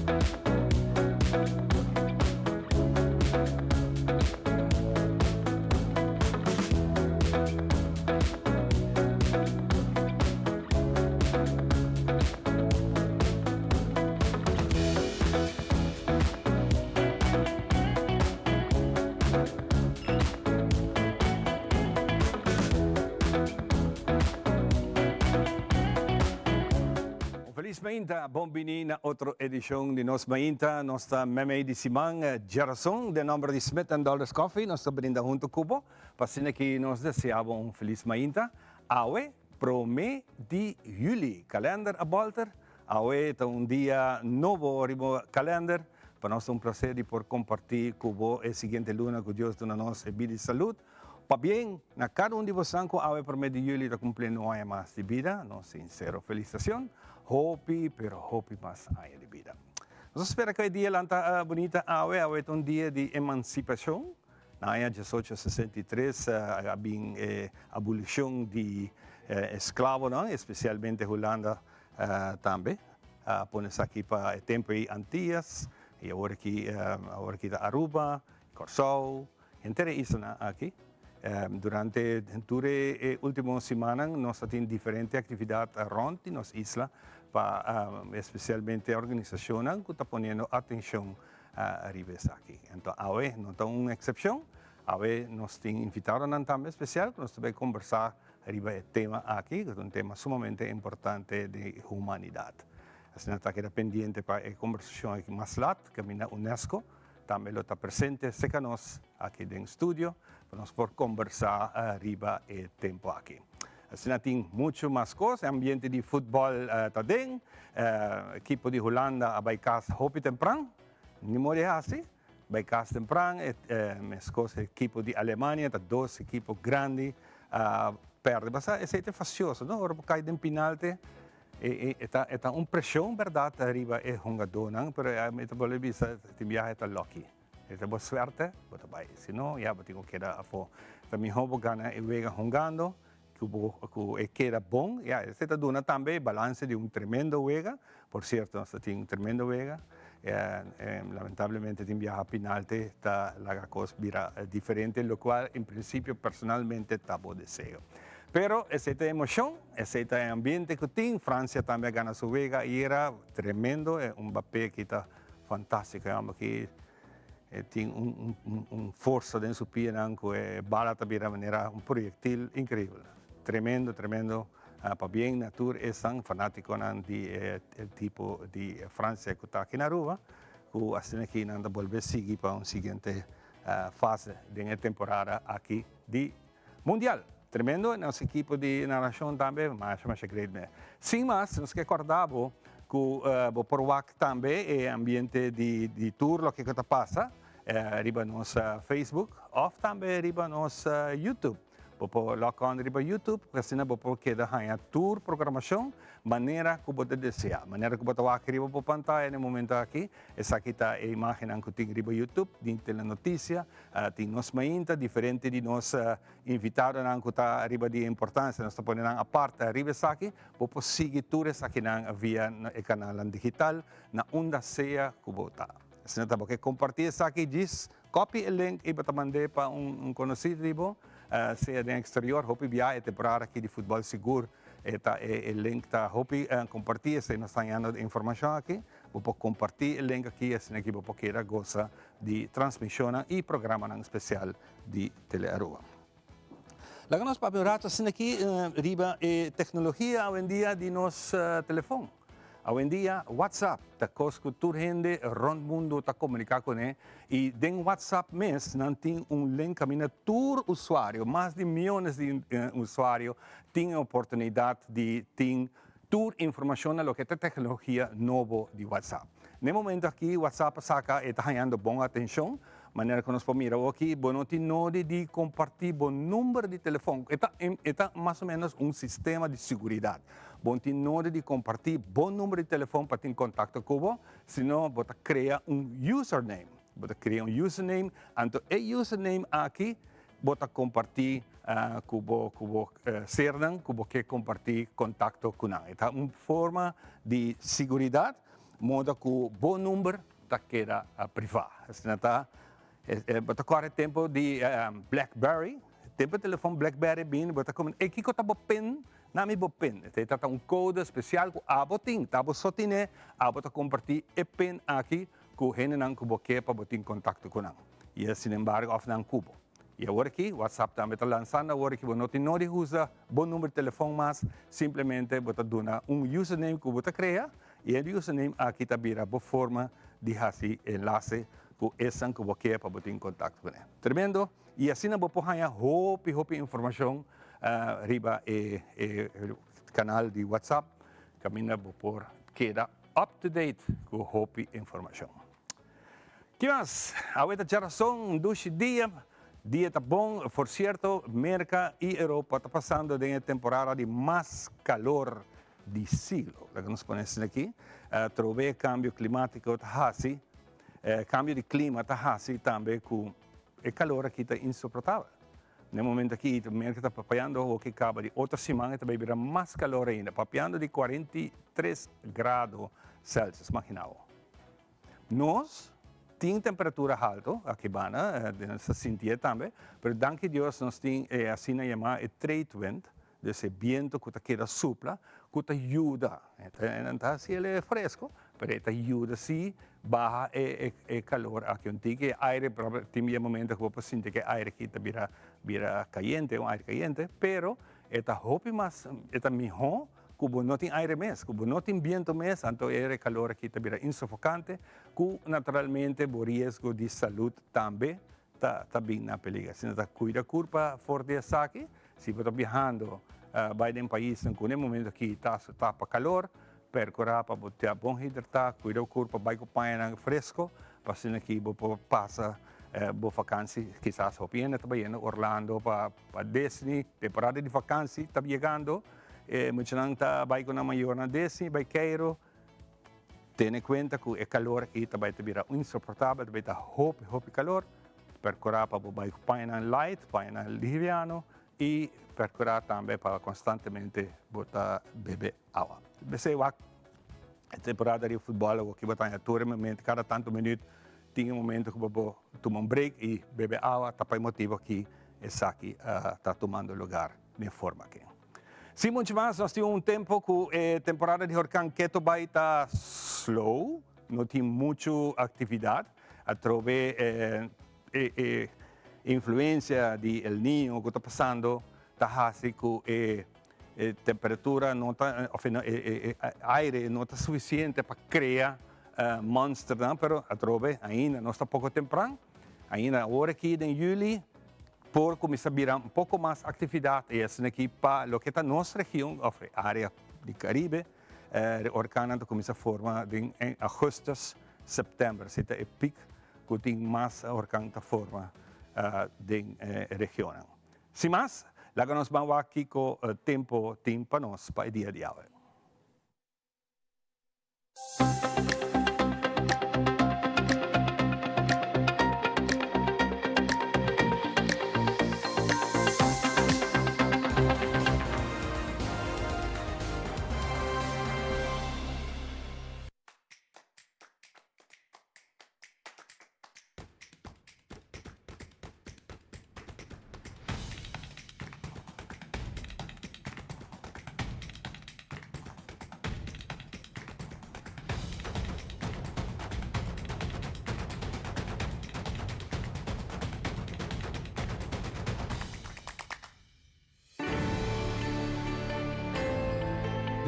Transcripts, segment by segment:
Un felis mainta, bon bini na otro edicion di Nos Mainta. Nos ta memey di siman djerason. Den nomber di Smith and Dollars Coffee nos ta brinda hunto cu bo pa asina ki nos desea bo un felis mainta. Awe prome di juli, kalender a bolter. Awe ta un dia nobo riba kalender. Pa nos ta un placer di por comparti cu bo e siguiente luna cu Dios duna nos e bida y salud. Pabien na cada un di bosan cu awe prome di juli ta cumpliendo un aña mas di bida. Nos sincero felicitacion. Hopi pero hopi mas aña di bida. Nos ta spera cu e dia lanta bunita awe. Awe ta un dia di emancipacion. Na aña diesocho sesenta i tres a bin e abolicion di esclavonan, especialmente Hulanda tambe a pone esaki pa e tempo ei Antillas y awor aki awor aki ta Aruba, Corsou, henter e islanan aki. Durante tur e ultimo simannan nos a tin diferente actividad rond di nos isla pa especialmente organisacionnan cu ta poniendo atencion riba esaki. Enton awe no ta un excepcion, awe nos tin invitadonan tambe especial cu nos ta bay conversa riba e tema aki, ku ta un tema sumamente importante di humanidat. Asina ta keda pendiente pa e kombersashon aki mas lat, kaminda UNESCO tambe lo ta presente serka nos aki den studio pa nos por kombersá riba e tempu aki. Asina tin muchu mas kos, e ambiente di futbòl ta den, ekipo di Hulanda a bai kas hopi tempran, ni mor e hasi. Bai kas tempran, e meskos ekipo di Alemania ta dos ekipo grandi a perde. Basta esei ta fastioso, no? Ora bo kai den pinalte e ta e ta un preshon bèrdat riba e hungadónan, pero mi ta bolbe bisa tin biaha e ta lucky. E ta bo suerte, bo ta bai. Si no, ya bo tin ku keda afó. Ta mihó bo gana e wega hungando Cu bo cu e keda bon, ya, esey ta duna tambe e balance di un tremendo wega. Por cierto, nos ta tin un tremendo wega. Lamentablemente tin biaha pinalte ta laga cos bira diferente, locual en principio personalmente ta bo deseo. Pero esey ta e emocion, esey ta e ambiente cu tin. Francia tambe a gana su wega ayera, tremendo, e Mbappé aki ta fantastico, e homber aki. E tin un forsa den su pianan ku e bala ta bira manera un proyektil inkreibel. Tremendo, tremendo. Pabien na tur esnan fanatikonan di e tipo di Fransia ku ta aki na Aruba, ku asina aki nan ta bolbe sigui pa un siguiente fase den e temporada aki di Mundial. Tremendo, nos ekipo di narashon tambe masha masha great me. Sin mas, nos ke korda bo ku bo por wak tambe e ambiente di di tur loke ku ta pasa riba nos Facebook òf tambe riba nos YouTube. Bo por log on riba YouTube asina bo por keda haña tur programashon manera ku bo ta desea. Manera ku bo ta wak riba bo pantaya na e momento aki, esaki ta e imagennan ku tin riba YouTube di Telenoticia. Tin nos mainta diferente di nos invitadonan ku ta riba di importansia, nos ta pone nan apart riba esaki. Bo por sigui tur esakinan via e kanalnan digital na unda sea ku bo ta. Asina ta bo ke kompartí esaki djis copy e link i bo ta mand'é pa un konosí di bo, sea den eksterior. Hopi bia e temporada aki di futbòl sigur e ta e link ta hopi kompartí, esei nos ta hañando e informashon aki. Bo por kompartí e link aki asina ki bo por keda gosa di transmisionnan y programanan special di Telearuba. Laga nos papia un rato asina aki riba e tecnologia awendia di nos telefon. Awendia WhatsApp ta cos cu tur hende rond mundo ta comunica cune y den WhatsApp mes nan tin un link caminda tur usuario, mas di miyones di usuario tin e oportunidad di tin Tur informashon na loke ta teknologia nobo di WhatsApp. Na e momento aki WhatsApp a saka e ta hañando bon atenshon, manera ku nos por mira awoki bo no tin nodi di kompartí bo number di telefòn. E ta e ta mas o ménos un sistema di siguridat. Bo no tin nodi di kompartí bo number di telefòn pa tin kontakto ku bo, sino bo ta krea un username. Bo ta krea un username, anto e username aki Bo ta kompartí ku bo ku bo sernan ku bo ke kompartí kontakto ku nan. E ta un forma di siguridat. Moda ku bo number ta keda privá. Asina ta, bo ta kòrda e tempu di Blackberry, tempu e telefòn Blackberry bini, bo ta komo, ey kiko ta bo pin? Na mi bo pin. Esei ta ta un kode spesial ku abo tin, ta abo so tin'é, abo ta kompartí e pin aki ku hendenan ku bo ke pa bo tin kontakto ku nan. I sinembargo òf nan ku bo. I awor aki WhatsApp tambe ta lansando awor aki bo no tin no di usa bo number di telefòn mas, simplemente bo ta duna un username ku bo ta krea i e username aki ta bira bo forma di hasi enlase ku esan ku bo ke pa bo tin kontakto kuné. Tremendo! I asina bo por haña hopi hopi informashon riba e kanal di WhatsApp kaminda bo por keda up to date ku hopi informashon. Ki mas? Awe ta djarason, un dushi dia. Dia ta bon. For sierto, Merka i Europa ta pasando den e temporada di mas kalor di siglo. Laga nos pone asina aki. Atrobe e kambio klimatiko ta hasi, e kambio di klima ta hasi tambe ku e kalor aki ta insoportabel. Na e momento aki Merka ta papiando hopi kaba di otro siman e ta bai bira mas kalor ainda, papiando di 43 grado Celsius. Magina bo. Nos tin temperatura halto aki banda, nos ta sintié tambe, pero danki Dios nos tin e asina yamá e trade wind, dus e biento ku ta keda supla, ku ta yuda, e nan ta hasi el e fresco, pero e ta yuda si baha e e kalor aki un tiki, e aire tin bia momento ku bo por sinti ku e aire aki ta bira bira kayente, un aire kayente, pero e ta hopi mas, e ta mihó Ku bo no tin aire mes, ku bo no tin biento mes, anto e kalor aki ta bira insofokante, ku naturalmente bo riesgo di salud tambe ta ta bin na peliger. Asina ta kuida kurpa for di esaki, si bo ta biahando bai den paisnan ku na e momento aki ta tapa kalor, perkurá pa bo ta bon hidratá, kuida bo kurpa, bai ku pañanan fresko, pa asina aki bo por pasa bo fakansi. Kisas hopi hende ta bayendo Orlando pa Disney, temporada di fakansi ta yegando. E muchanan ta bai ku nan mayornan desi, bai keiru. Tene kuenta ku e kalor aki ta bai ta bira insoportabel, ta bai ta hopi hopi kalor. Perkurá pa bo bai ku pañanan light, pañanan liviano i perkurá tambe pa konstantemente bo ta bebe awa. Besei wak e temporada di futbòl awoki bo ta haña tur e momento, kada tantu minüt tin e momento ku bo por tuma un break i bebe awa, ta pa e motibu aki esaki ta tumando lugar. Den forma aki. Sin mucho mas, nos tin un tempo cu e temporada di horcan keto bay ta slow, no tin mucho actividad. Atrobe e e influencia di El Niño cu ta pasando ta haci cu e temperatura no ta, of e aire no ta suficiente pa crea monsternan, pero atrobe ainda nos ta poco tempran, ainda awor aki den juli, Por kuminsá bira un poko mas aktividat i asina aki pa loke ta nos region òf e área di Karibe, e orkannan ta kuminsá forma den augustus, sèptèmber. Esei ta e pik ku tin mas orkan ta forma den e regionnan. Sin mas, laga nos ban wak kiko tempu tin pa nos pa e dia di awe.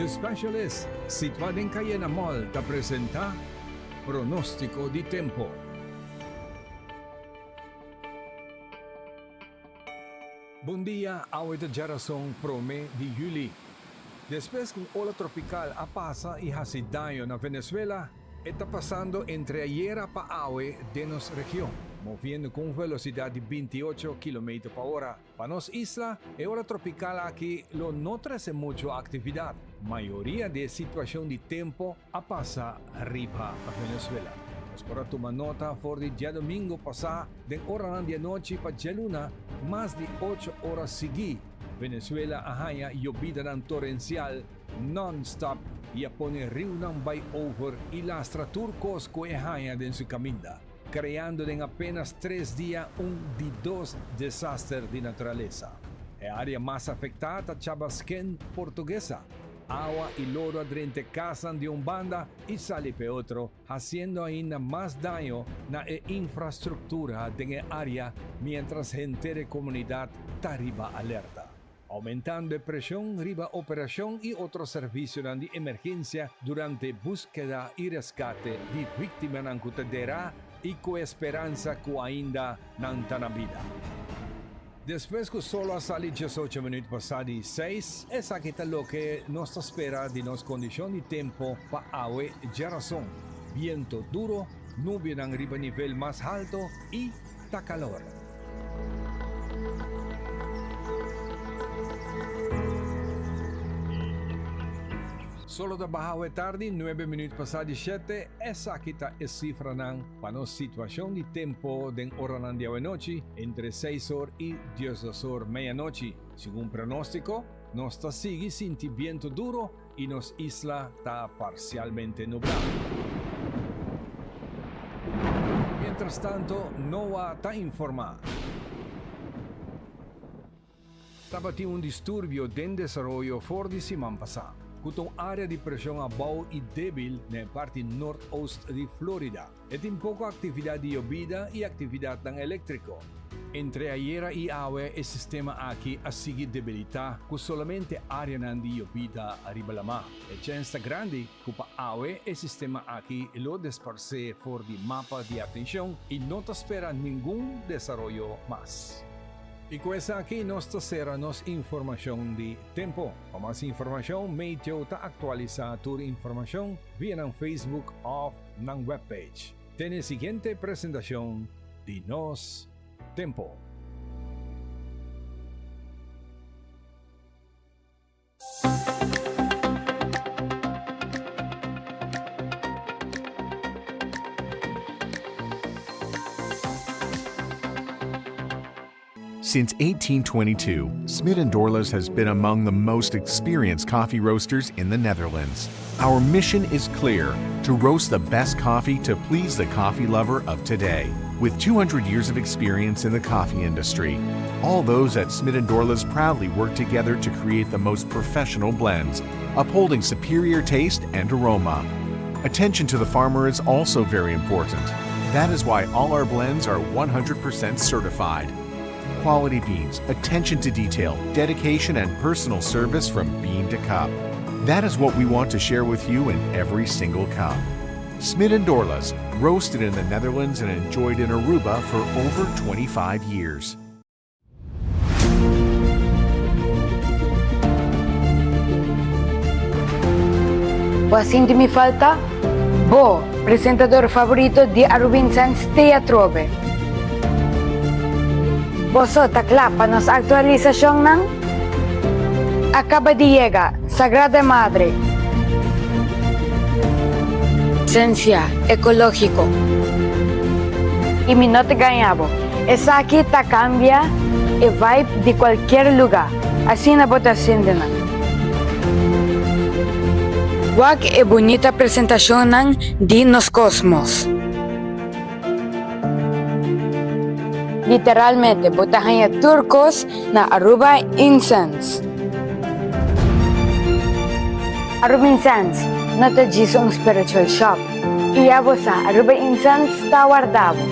The Specialist, situá den Cayena Mall, ta presentá Pronóstiko di Tempo. Bon dia, awe ta djarason prome di juli. Despues ku un ola tropikal a pasa i hasi daño na Venezuela, e ta pasando entre ayera pa awe den nos region, moviendo ku un velosidat di 28 kilometer pa ora. Pa nos isla, e ola tropikal aki lo no trese muchu aktividat. Mayoria di e situashon di tempo a pasa riba Venezuela. Nos por a tuma nota for di djadomingo pasá den oranan di anochi pa djaluna mas di ocho ora sigui Venezuela a haña yobidanan torensial non-stop. i a pone riunan bai over i lastra tur kos ku e haña den su kaminda, kreando den apenas tres dia un di dos desaster di naturalesa. E área mas afektá ta Chabasquén, Portuguesa. Awa i lodo a drenta e kasnan di un banda i sali p'e otro, hasiendo ainda mas daño na e infrastruktura den e área miéntras henter e komunidat ta riba alerta, oumentando e preshon riba operashon i otro servisionan di emergensia durante búskeda i reskate di víktimanan ku ta derá i ku e speransa ku ainda nan ta na bida. Despues ku solo a sali diesocho minuut pasá di seis, esaki ta loke nos ta spera di nos kondishon di tempo pa awe djarason, biento duro, nubianan riba nivel mas halto i ta kalor. Solo ta baha awe tardi, nuebe minuut pasá di shete, esaki ta e sifranan pa nos situashon di tempo den oranan di awenochi, entre seis or i diesdos or meianochi. Segun pronóstiko, nos ta sigui sinti bientu duro i nos isla ta parsialmente nublá. Mientrastanto, NOAA ta informá. Tabatin un disturbio den desaroyo for di siman pasá, ku ta un área di preshon abou i débil na e parti nortoost di Florida. E tin poko aktividat di yobida i aktividatnan eléktriko. Entre ayera i awe e sistema aki a sigui debilitá ku solamente áreanan di yobida riba lamá. E chèns ta grandi ku pa awe e sistema aki lo desparsé for di mapa di atenshon i no ta spera ningun desaroyo mas. I ku esaki nos ta sera nos informashon di tempo. Pa mas informashon Meteo ta aktualisá tur informashon via nan Facebook òf nan webpage. Te n'e siguiente presentashon di Nos Tempo. Since 1822, Smit & Dorlas has been among the most experienced coffee roasters in the Netherlands. Our mission is clear to roast the best coffee to please the coffee lover of today. With 200 years of experience in the coffee industry, all those at Smit & Dorlas proudly work together to create the most professional blends, upholding superior taste and aroma. Attention to the farmer is also very important. That is why all our blends are 100% certified. Quality beans, attention to detail, dedication, and personal service from bean to cup. That is what we want to share with you in every single cup. Smit and Dorlas, roasted in the Netherlands and enjoyed in Aruba for over 25 years. Bo a sinti mi falta? Bo, presentador favorito di Arubinsans t'ei atrobe. Boso ta kla pa nos aktualisashonnan? A kaba di yega Sagrada Madre. Esensia ekológiko. I mi no ta gaña bo. Esaki ta kambia e vibe di kualkier lugá. Asina bo ta sinti nan. Wak e bunita presentashonnan di nos kosmos. Literalmente bo ta haña tur kos na Aruba Incense. Aruba Incense no ta djis un spiritual shop. I ya bo sa, Aruba Incense ta warda bo.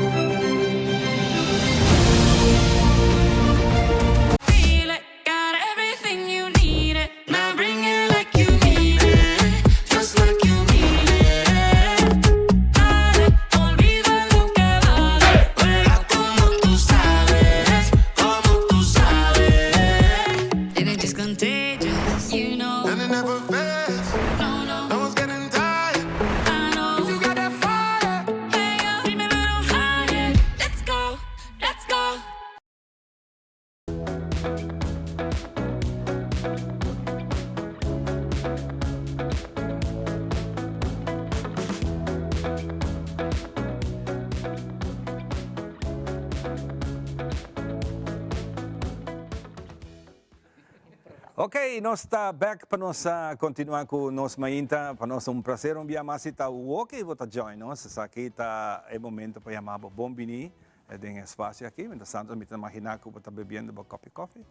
Ok, nos ta back pa nos continua cu nos mainta. Pa nos un placer un bia mas si ta woke bo ta join nos. Esaki ta e momento pa yama bo bon bini den e espacio aki. Mientras tanto mi ta imagina cu bo ta bebiendo bo kopi koffie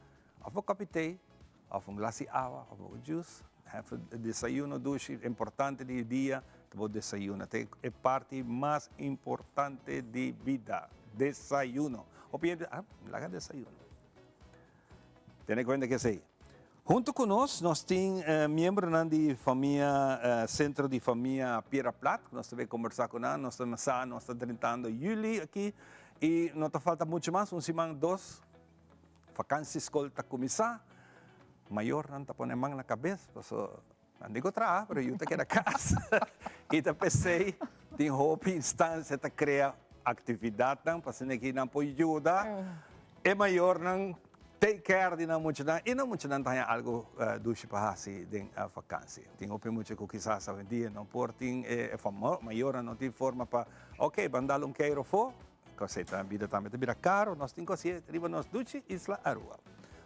of bo kopi thee of un glas di awa of bo juice. Hef desayuno dushi importante di dia ta bo desayuno. Ta e parti mas importante di bida, desayuno. Hopi hende, ah, laga desayuno. Tene kuenta ku esei. Huntu ku nos, nos tin miembronan di famia Sentro di Famia Piedra Plat, ku nos ta bin kombersá ku nan. Nos ta sa nos ta drentando yüli aki i no ta falta muchu mas, un siman, dos, vakansi skol ta kuminsá. Mayornan ta pone man na kabes pasobra nan di ku traha, pero yu ta keda kas. I ta p'esei tin hopi instansia ta krea aktividatnan pa asina ki nan por yuda e mayornan take care di nan muchanan i nan muchanan ta haña algu dushi pa hasi den vakansi. Tin hopi mucha ku kisas awendia no por tin e mayornan no tin forma pa ok ban dal un keiro afó. Kosei ta bida tambe ta bira karo, nos tin ku hasié riba nos duchi isla Aruba.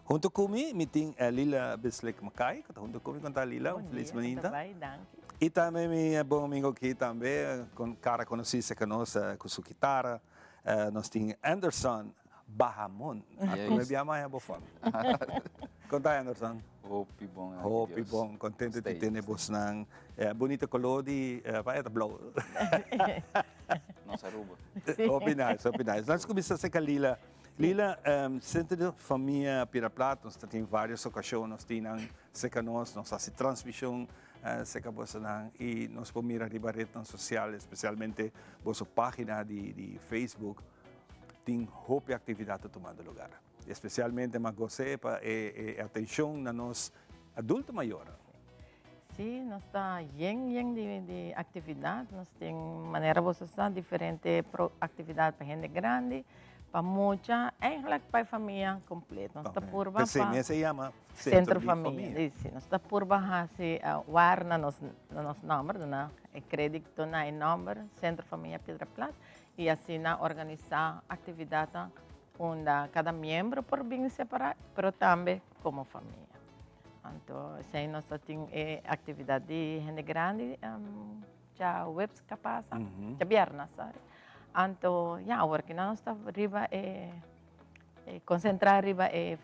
Huntu ku mi, mi tin Lila Bislik Mackay, ku ta huntu ku mi. Kon ta Lila? Un felis maninta. I tambe mi bon amigo aki tambe, kon kara konosí serka nos ku su kitara, nos tin Anderson Bahamon. A prome bia maya bo fon. Kon ta Anderson? Hopi bon, danki Hopi Dios. bon, kontento di tene bosnan. Bunita koló di, pa e ta blou. Nos Aruba. Hopi nice, hopi nice. Nos cuminsa acerca Lila. Lila, Centro di Famia Piedra Plat, nos ta tin varios ocasion, nos tin nan cerca nos, nos haci transmision cerca bosonan y nos por mira riba rednan social, especialmente boso pagina di Facebook, tin hopi actividad ta tumando lugar. Especialmente mas goce pa e atencion na nos adulto mayornan. Sí, nos ta yen yen di di actividad. Nos tin, manera boso sa, diferente pro actividad pa hende grandi, pa mucha, eigenlijk pa e famia completo. Nos ta purba pa. P'esei mes e yama Centro di Famia. Sí, nos ta purba hasi war na nos na nos nomber, duna e credito na e nomber, Centro Famia Piedra Plat, y asina organisa actividadnan unda cada miembro por bin separa, pero tambe como famia. Anto esei nos ta tin e actividad di hende grandi djaweps ka pasa, djabierna sorry. Anto ya awor ki nos ta riba e concentra riba e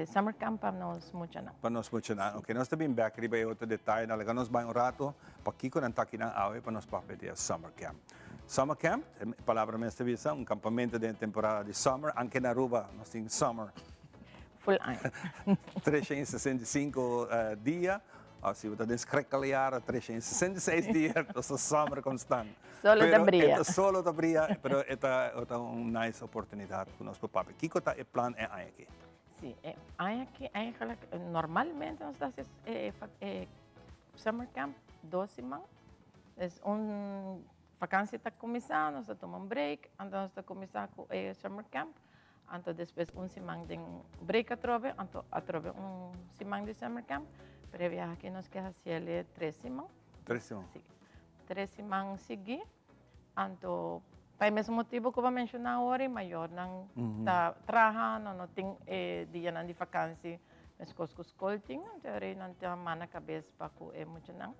summer camp pa nos muchanan. Pa nos muchanan, ok. Nos ta bin bek riba e otro detayenan, laga nos bai un rato pakiko nan ta akinan awe pa nos papia di e summer camp. Summer camp, e palabra mes ta bisa, un campamento den e temporada di summer, anke na Aruba nos tin summer. Full aña. 365 dia, of si bo ta den schrikkeljaar, 366 dia, nos ta summer constant. Solo ta bria. Pero solo ta bria, pero e ta un nice oportunidad cu nos por papia. Kico ta e plan e aña aki? Si, e aña aki eigenlijk, normalmente nos ta haci e summer camp dos siman. Dus un vakantie ta cuminsa, nos ta tuma un break, anto nos ta cuminsa cu e summer camp. Anto despues un siman den break atrobe, anto atrobe un siman di summer camp. Pero e biaha aki nos ke hasiel tres siman. Tres siman? Si. Tres siman sigui. Anto pa e mesun motibu ku bo a menshoná awor, e mayornan ta traha, nan no tin e dianan di vakansi meskos ku skol tin. Anto e rei nan ta manda kabes pa ku e muchanan.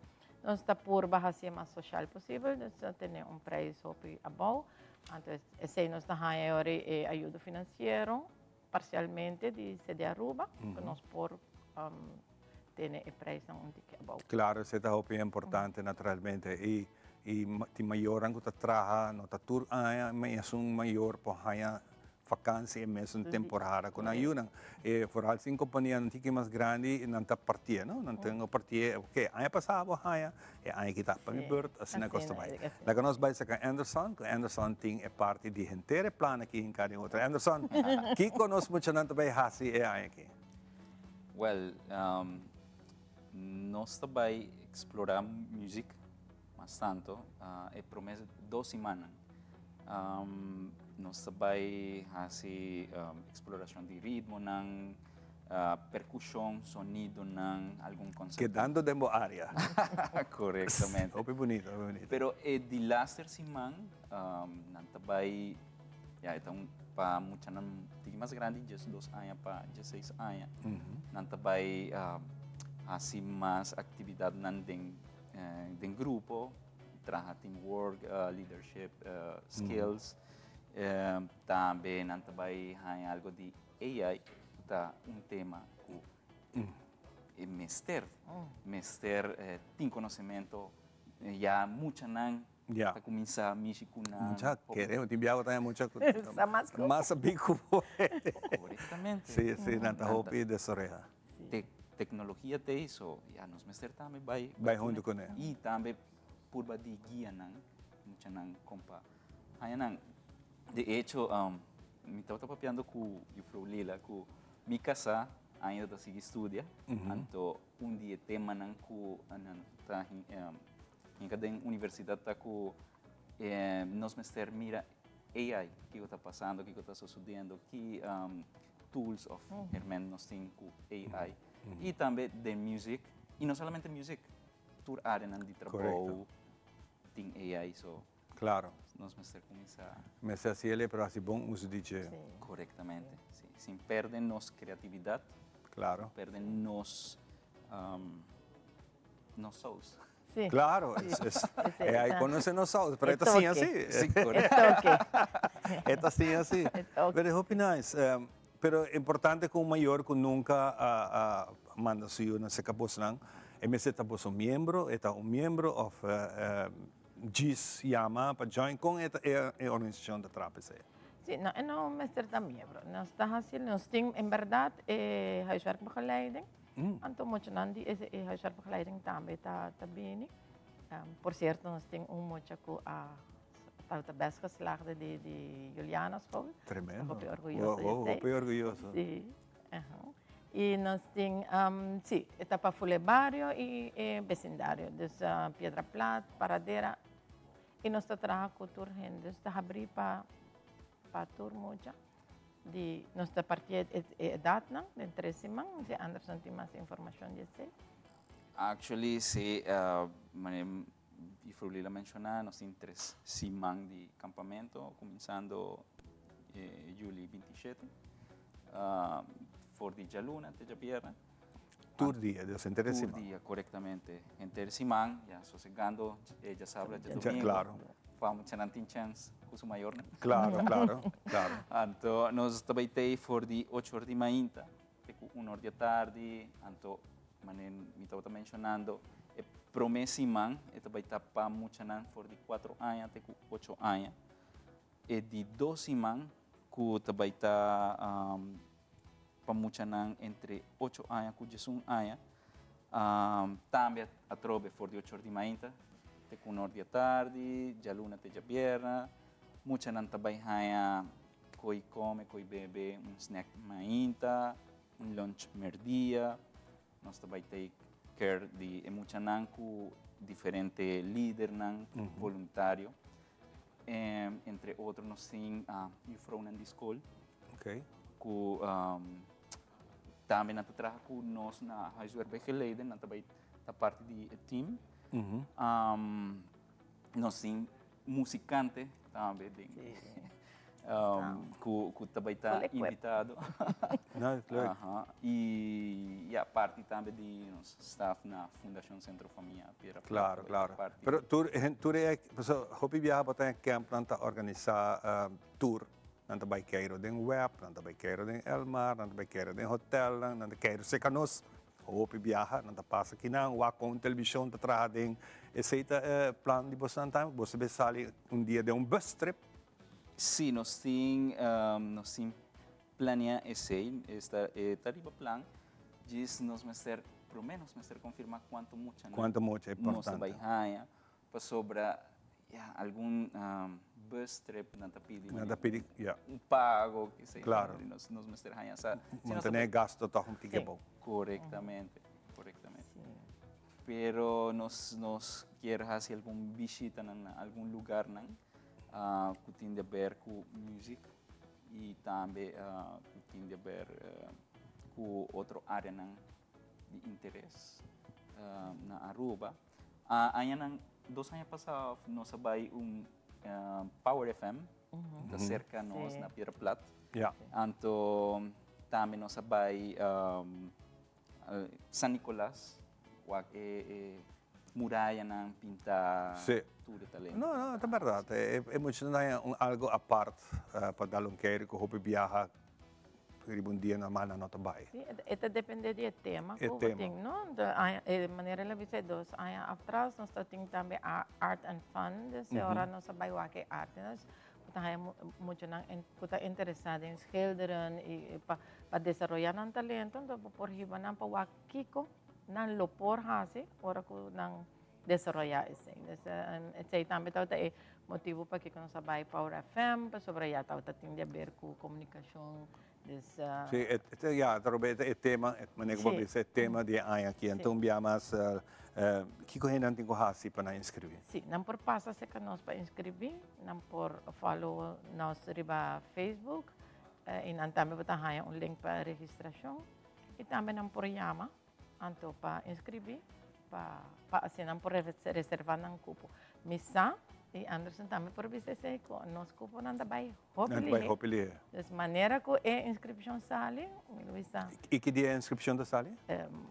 Nos ta purba hasi e mas soshal posibel, nos ta tene un prijs hopi abou. Anto esei nos ta haña e ora e ayudo finansiero parsialmente di CD Aruba, ku nos por tene e prijsnan un tiki abou. Klaro, esei ta hopi importante naturalmente. I i tin mayornan ku ta traha, no ta tur aña esun mayor por haña vakantie e mesun temporada ku nan yunan. E vooral si un kompania un tiki mas grandi nan ta partié no, nan tin ku partié oke aña pasá bo haña e aña aki ta pa mi beurt asina kos ta bai. Laga nos bai saka Anderson ku Anderson tin e parti di henter e plan aki hinká den otro. Anderson kiko nos muchanan ta bai hasi e aña aki? Well, nos ta bai eksplorá muzik mas tanto e promé dos simannan. Nos ta bai hasi eksplorashon di ritmonan, perkushon, sonidonan, algun konsepto. Kedando den bo área. Korektamente. Hopi bunito, hopi bunito. Pero e di laster siman nan ta bai. Ya, e ta un pa muchanan tiki mas grandi, 12 aña pa 16 aña. Nan ta bai hasi mas actividadnan den grupo, traha teamwork, leadership skills. Tambe nan ta bai haña algo di AI, ku ta un tema ku e mester tin konosementu ya muchanan ta kuminsá mishi ku nan. Mucha kere, tin biaha bo ta haña mucha ku Sa mas ku. Mas sabí ku bo. Korektamente. Sí, sí, nan ta hopi desoreha. Teknologia ta eso, ya nos mester tambe bai. Bai huntu kuné. I tambe purba di guia nan, muchanan kon pa haña nan. De echo, mi tabata papiando ku Jufrou Lila ku mi kasá ainda ta sigui studia, anto un di e temanan ku nan ta hinka den universidat ta ku nos mester mira AI, kiko ta pasando, kiko ta sosodiendo, ki tools of herment nos tin ku AI. I tambe den music, i no solamente music, tur areanan di trabou tin AI, so nos mester kuminsá. Mester hasi el pero hasi bon uso di dje. Korektamente, si. Sin perde nos kreatividat. Perde nos nos saus. Sí. Claro, es, AI conoce nos saus, pero e ta siña así. Sí, correcto. E ta siña así. Pero hopi nice. Pero importante cu un mayor cu nunca a manda su yu na seca bosnan, e mester ta boso miembro, e ta un miembro of djis yama pa join. Con e e organisacion ta traha p'esey? Sí, no, e no mester ta miembro. Nos ta haci, nos tin en berdad e huiswerkbegeleiding. Anto muchanan di e huiswerkbegeleiding tambe ta bini. Por cierto, nos tin un mucha cu a ta best geslaagde di Juliana School. Tremendo. Hopi orguyoso di Wow, esey. hopi orguyoso. Sí. Y nos tin, sí, e ta pa Fule Bario y e vecindario. Dus Piedra Plat, Paradera. Y nos ta traha cu tur hende. Dus ta habri pa tur mucha. Di nos ta parti e edadnan den tres siman. Si Anderson tin mas informacion di esey. Actually, si, manera Juffrouw Lila menciona, nos tin tres siman di campamento, cuminsando juli 27, for di djaluna te djabièrnè. Tur dia, dus henter e siman. Tur dia, korektamente. Henter siman, ya sosegando e djasabra, djadomingo. Claro. Pa muchanan tin chèns ku su mayornan. Claro, claro, claro. Anto nos ta bai tei for di ocho or di mainta te ku un or di atardi. Anto manera mi tabata menshonando e promé siman e ta bai ta pa muchanan for di kuatro aña te ku ocho aña. E di dos siman ku ta bai ta pa muchanan entre ocho aña ku diesun aña. Tambe atrobe for di ocho or di mainta te ku un or di atardi, djaluna te djabièrnè. Muchanan ta bai haña koi kome, koi bebe, un snack mainta, un lunch merdia. Nos ta bai take care di e muchanan ku diferente lidernan voluntario. Entre otro nos tin jufrounan di skol. Ku tambe nan ta traha ku nos na huiswerkbegeleiding, nan ta bai ta parti di e team. Nos tin musikante tambe den ku ta bai ta invitado. I ya parti tambe di nos staff na Fundashon Sentro Famia Piedra Plata. Claro, claro. Pero tur tur e pasobra hopi biaha bo ta den camp nan ta organisa tour. Nan ta bai keiro den web, nan ta bai keiro den Elmar, nan ta bai keiro den hotelnan, nan ta keiro serka nos. Hopi biaha nan ta pasa kinan, wak kon televishon ta traha den. Esei ta e plan di bosnan tambe? Bo ta sali un dia den un bus trip? Sí, nos tin nos tin planea esei, e ta riba plan. Djis nos mester, promé nos mester konfirmá kuantu muchanan Kuantu mucha, nos ta importante. bai haña. Pasobra ya algun bus trip nan ta pidi Nan ta pidi, ya. un pago, ke sei. Claro. Nos mester haña sa. Si nos ta Mantené gasto tòg un tiki abou. Korektamente, korektamente. Pero nos nos kier hasi algun bishitanan na algun lugarnan ku tin di aber ku music i tambe ku tin di aber ku otro areanan di interes na Aruba. Añanan, dos aña pasá nos a bai un Power FM. ta cerca nos na Piedra Plat. Ja. Anto tambe nos a bay San Nicolas, wak e murayanan pinta tur e talento. No, ta berdad. E muchanan un algo apart pa dal un keer cu hopi biaha riba un dia normal nan no ta bay. Si, e ta depende di e tema E cu bo tema. tin, no? Anto, aña, e manera el a bisa e dos aña aftras nos ta tin tambe art and fun, dus e ora nos a bay wak e arte, nos cu ta haya muchanan cu ta interesa den schilderen y pa desaroya nan talento, anto bo por hiba nan pa wak kico nan lo por haci ora cu nan desaroya esey. Dus esey tambe tabata e motibo pakico nos a bay Power FM, pasobra ya tabata tin di haber cu comunicacion. Dus, Si, ja, ta robe e tema, e manera cu bo bisa, e tema di e aña aki. Anto un bia mas, kico hendenan tin cu haci pa nan inscribi? Si, nan por pasa cerca nos pa inscribi, nan por follow nos riba Facebook, y nan tambe bo ta haya un link pa registracion, y tambe nan por yama anto pa inscribi, pa asina nan por reserva nan cupo. Mi sa, y Anderson tambe por bisa esey, cu nos cuponan ta bay hopi Nan ta bay lihe. Hopi lihe. Dus manera cu e inscripcion sali, mi lo bisa. Y ki dia e inscripcion ta sali?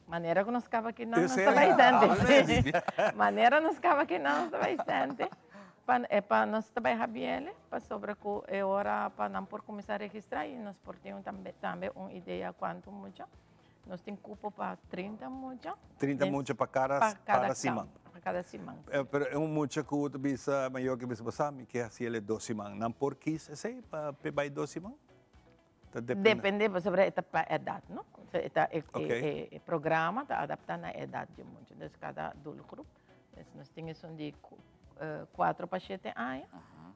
Manera cu nos caba aki nan, nos Esey ta bay ya, sente. habla. Manera nos caba aki nan, nos ta bay sente. Pa nos ta bay habiele, pasobra cu e ora pa nan por cuminsa registra y nos por tin tambe un idea cuanto mucha. Nos tin cupo pa 30 mucha. 30 mucha pa cada, pa cada cada siman. Pa cada siman. Pero e un mucha cu ta bisa mayor cu bisa bo mi kier haci ele 2 siman. Nan por kies esey pa bay 2 siman? Ta depende. Depende, pasobra e ta pa edad, no? E ta e programa ta adapta na edad di mucha. Dus cada doelgroep. Dus nos tin esun di 4 pa 7 aña.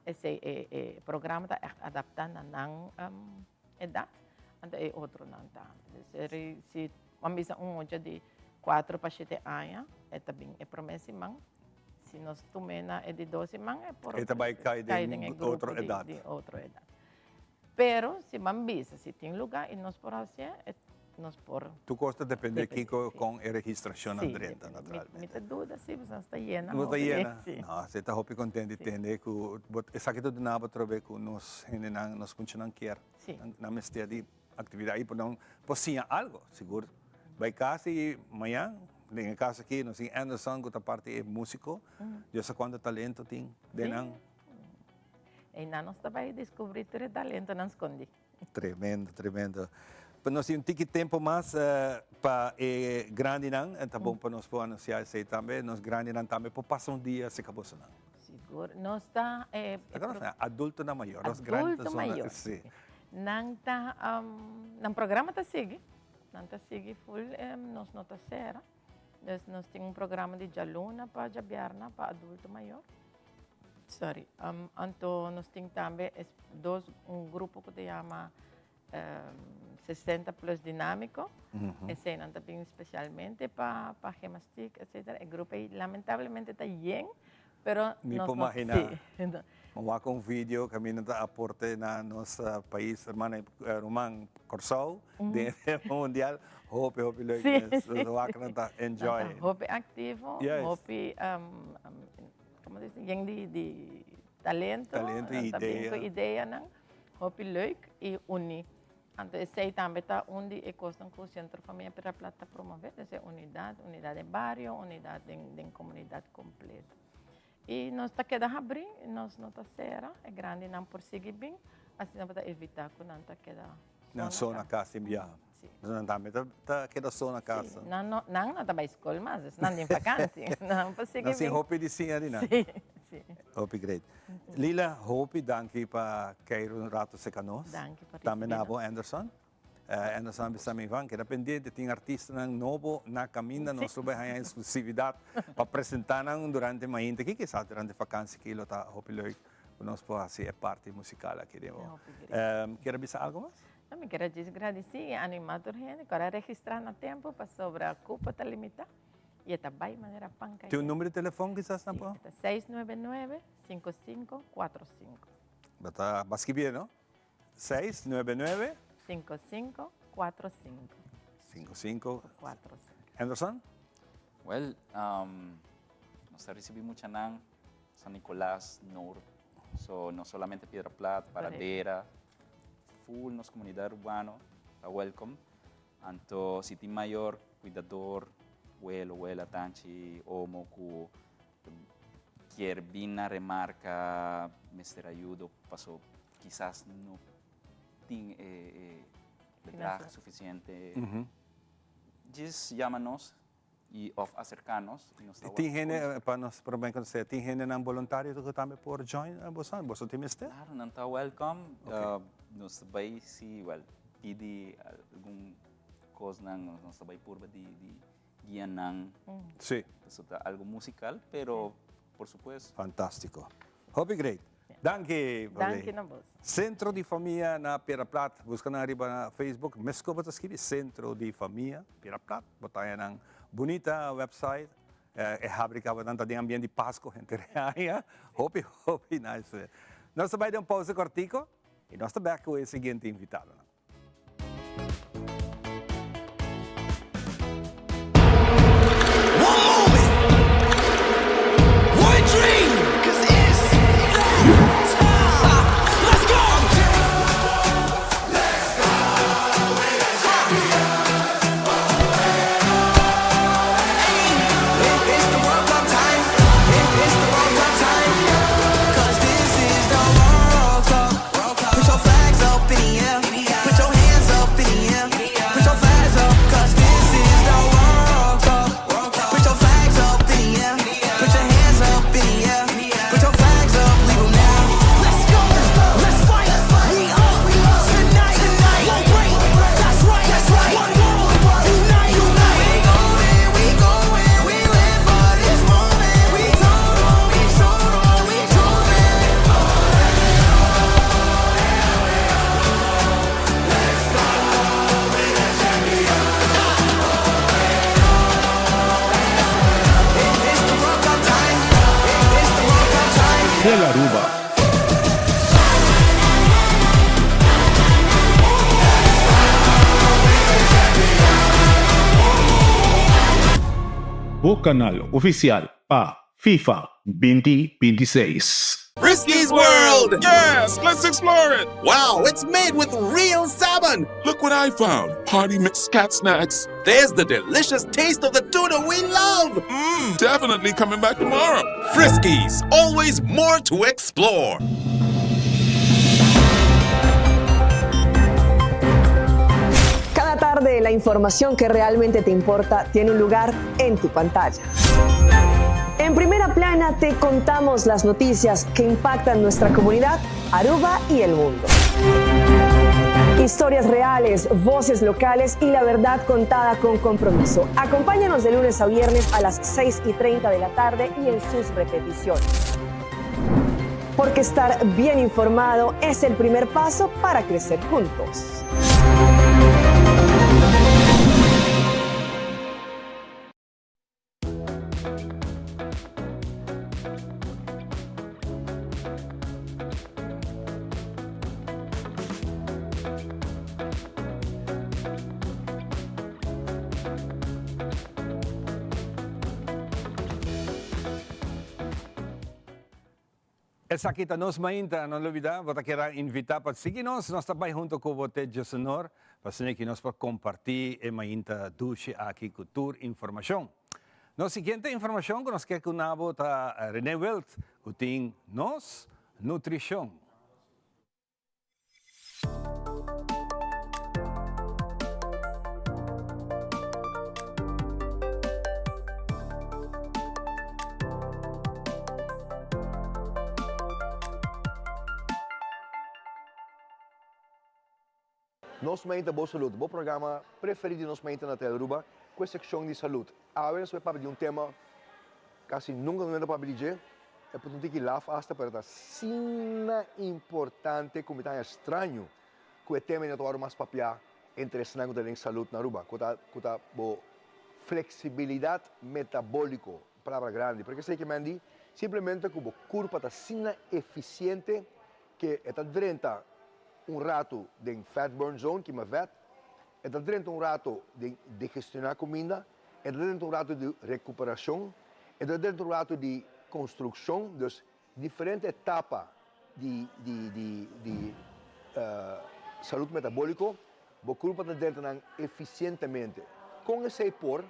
Esey e programa ta echt adapta na nan edad. Anto e otronan tambe. Dus si ban bisa un mucha di 4 pa 7 aña, e ta bin e prome siman. Si nos tuma na e di 2 siman, e por E ta bay cay cay den den e grupo otro edad. Di otro edad. Pero si ban bisa, si tin lugar y nos por haci, nos por. Tur cos ta depende Depende, kico si. con e registracion andrenta, depende. naturalmente. Mi ta duda, si, nos ta yena. No ta Hopi, yena. Si. No, bo ta hopi contento di tende cu esaki ta duna bo trobe cu nos hendenan, nos muchanan kier. Nan mester di actividad y por nan por siña algo, sigur. Bay cas y mañan, den caso aki, nos tin Anderson, cu ta parte e musico. Dios sa cuanto talento tin den nan. Y nan nos ta bay descubri tur e talentonan scondi. Tremendo, tremendo. Pa nos tin un tiki tempo mas pa e grandinan, ta bon pa nos por anuncia esey tambe. Nos grandinan tambe por pasa un dia cerca bosonan. Sigur. Nos ta Awor, adultonan mayor, nos grandes Adulto zona, mayor. Nan ta, nan programa ta sigui. Nan ta sigui full, nos no ta cera. Dus nos tin un programa di dialuna pa diabierna pa adulto mayor. Sorry. Anto nos tin tambe un grupo cu ta yama 60 Plus Dinamico. Esey nan tambe specialmente pa gimnastiek, etc. E grupo ey lamentablemente ta yen, pero Mi nos por no imagina. Vamos cu un video cu ami ta aporte na nos pais hermano, ruman Corsou, di mundial. Hopi, hopi leuk. Dus wak nan ta enjoy. Nan ta hopi activo, hopi, con ta bisa, di talento, Talento y nan ta bin idea. cu ideanan, hopi leuk y uni. Anto, esey tambe ta un di e cosnan cu Centro Famia Piedra Plat ta promove, e unidad, unidad di bario, unidad den comunidad completo. Y nos ta keda habri, nos no ta cera, e grandinan por sigui bin, asina pa evita cu nan ta keda Na so so na cas sin biaha. Si. Nan tambe ta keda so na cas. Si. Nan no, nan no ta bay scol mas, nan tin vakantie. Nan por sigui Nan sin bin. hopi di siña di nan. Si. Hopi great. Lila, hopi danki pa keiro un rato cerca nos. Danki pa Tambe recibi. Na bo Anderson. Anderson bisa mi van, keda pendiente, tin artistanan nobo na caminda, nos lo bay haya exclusividad pa presenta nan durante mainta aki, kisas durante vakantie aki lo ta hopi leuk. Nos por haci e parte musical aki di bo. Hopi great. Kier bisa algo mas? No, mi kier gradici y anima tur hende cu registra na tempo pasobra cupo ta limita y ta bay manera pan Tin un number di telefon kisas na po? Ta 699-5545. Bata baski no? 699 5545. 55 45. Anderson? Well, nos a ricibi muchanan San Nicolas, Noord. So no solamente Piedra Plat, Paradera, full nos comunidad urbano ta welcome. Anto si tin mayor, cuidador, welo, wela, tanchi, omo cu kier bin na remarca mester ayudo paso kisas no tin e bedrag suficiente, djis yama nos y of acerca nos y nos ta Tin hende, pa nos prome conoce, tin hendenan boluntario cu tambe por join boso? Boso tin mester? Claro, nan ta welcome. Nos ta bay si, well, pidi algun cosnan, nos ta bay purba di guia nan. Eso ta algo musical, pero por supuesto. Fantastico. Hopi great. Danki, Danki na bos. Centro di Famia na Piedra Plat. Busca nan riba Facebook. Mesco bo ta scribi Centro di Famia Piedra Plat. Bo ta haya nan bunita website. E habri caba nan ta den ambiente di Pasco henter e aña. Hopi, hopi nice. Nos ta bay den un pausa cortico y nos ta bek cu e siguiente invitadonan. Tel Aruba. Bo kanal ofisial pa FIFA 2026. Frisky's World! Yes, let's explore it! Wow, it's made with real salmon! Look what I found! Party mix cat snacks. There's the delicious taste of the tuna we love! Mmm, definitely coming back tomorrow. Friskies, always more to explore. Cada tarde la información que realmente te importa tiene un lugar en tu pantalla. En primera plana te contamos las noticias que impactan nuestra comunidad, Aruba y el mundo. Historias reales, voces locales y la verdad contada con compromiso. Acompáñanos de lunes a viernes a las 6 y 30 de la tarde y en sus repeticiones. Porque estar bien informado es el primer paso para crecer juntos. Esaki ta nos mainta, no lubida, bo ta keda invita pa sigui nos, nos ta bay hunto cu bo te Diosenor, pa asina ki nos por comparti e mainta dushi aki cu tur informacion. Nos siguiente informacion cu nos ke cu na bo ta Rene Wild cu tin nos nutricion. Nos Mainta Bo Salud, bo programa preferi di Nos Mainta na Telearuba cu e seccion di salud. Awe nos bay papia di un tema casi nunca nos ta papia di dje, e por ta un tiki laf hasta pero ta asina importante cu mi ta haña straño cu e tema no ta wòrdu mas papia entre esnan cu ta den salud na Aruba, cu ta cu ta bo flexibilidad metabolico, un palabra grandi, pero esey ke men di simplemente cu bo curpa ta asina eficiente ke e ta drenta un rato den fat burn zone, kima vet, e ta drenta un rato den digestiona cuminda, e ta drenta un rato di recuperacion, e ta drenta un rato di construccion, dus diferente etapa. di di di di salud metabolico, bo curpa ta drenta nan eficientemente. Con esey por?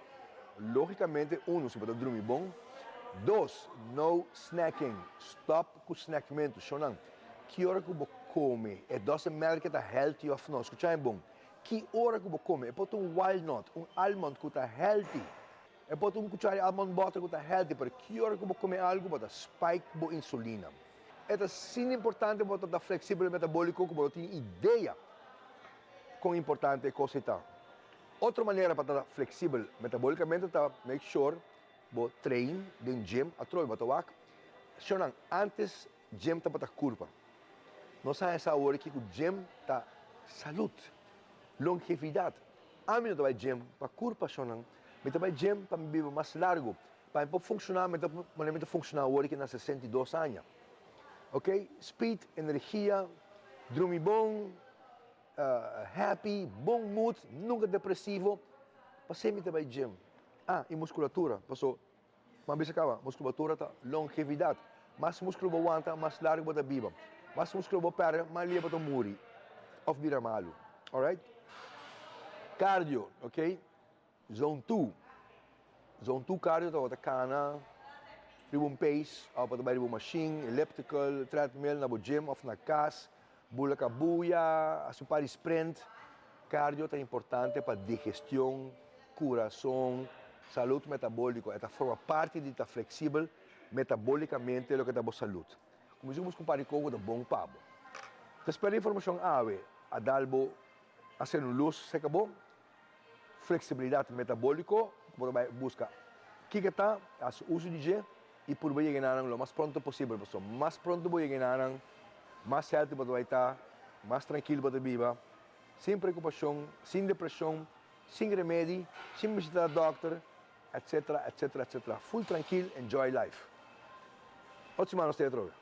Logicamente, uno, si bo ta drumi bon. Dos, no snacking. Stop cu snackmento. Shownan, ki ora cu bo come, it doesn't matter ke ta healthy of no, scucha mi bon, ki ora cu bo come, e por ta un walnut, un almond cu ta healthy, E por ta un cuchara di almond butter cu ta healthy, pero ki ora cu bo come algo bo ta spike bo insulina. E ta asina importante bo ta flexibel metabolico cu bo no tin idea con importante e cos ey ta. Otro manera pa ta flexibel metabolicamente ta make sure bo train den gym atrobe bo ta wak shownan antes gym tabata curpa. Nos a haña sa awor aki cu gym ta salud, longevidad. Ami no ta bai gym pa curpa shownan. Mi ta bai gym pa mi biba mas largu, pa mi por funciona mi ta manera mi ta funciona awor aki na 62 aña. Ok, speed, energia, drumi bon, happy, bon mood, nunca depresivo, pasey mi ta bai gym. Ah, y musculatura, paso M'a bisa caba, musculatura ta longevidad. Mas musculo bo wanta, mas largo bo ta biba. Mas musculo bo perde, mas lia bo ta muri of bira malu. Alright? Cardio, ok? Zone 2. Zone 2 cardio ta bo ta cana riba un pace of bo ta bai riba un machine, elliptical, treadmill na bo gym of na cas. Bula kabuya, hasi un par di sprint. Cardio ta importante pa digestion, curason, salud metabolico. E ta forma parti di ta flexibel metabolicamente loke ta bo salud. Cuminsa cu busca un par di coco ta bon pa bo. Ta spera informacion awe a dal bo a hacer un luz cerca bo. Flexibilidad metabolico cu bo ta bay busca kico ta, haci uso di dje y purba yega na nan lo mas pronto posibel pasobra mas pronto bo yega na nan mas healthy bo ta bay ta, mas trankil bo ta biba, sin preocupacion, sin depresion, sin remedi, sin bishita dokter, etcetera, etcetera, etcetera. Full trankil, enjoy life. Otro siman nos ta atrobe.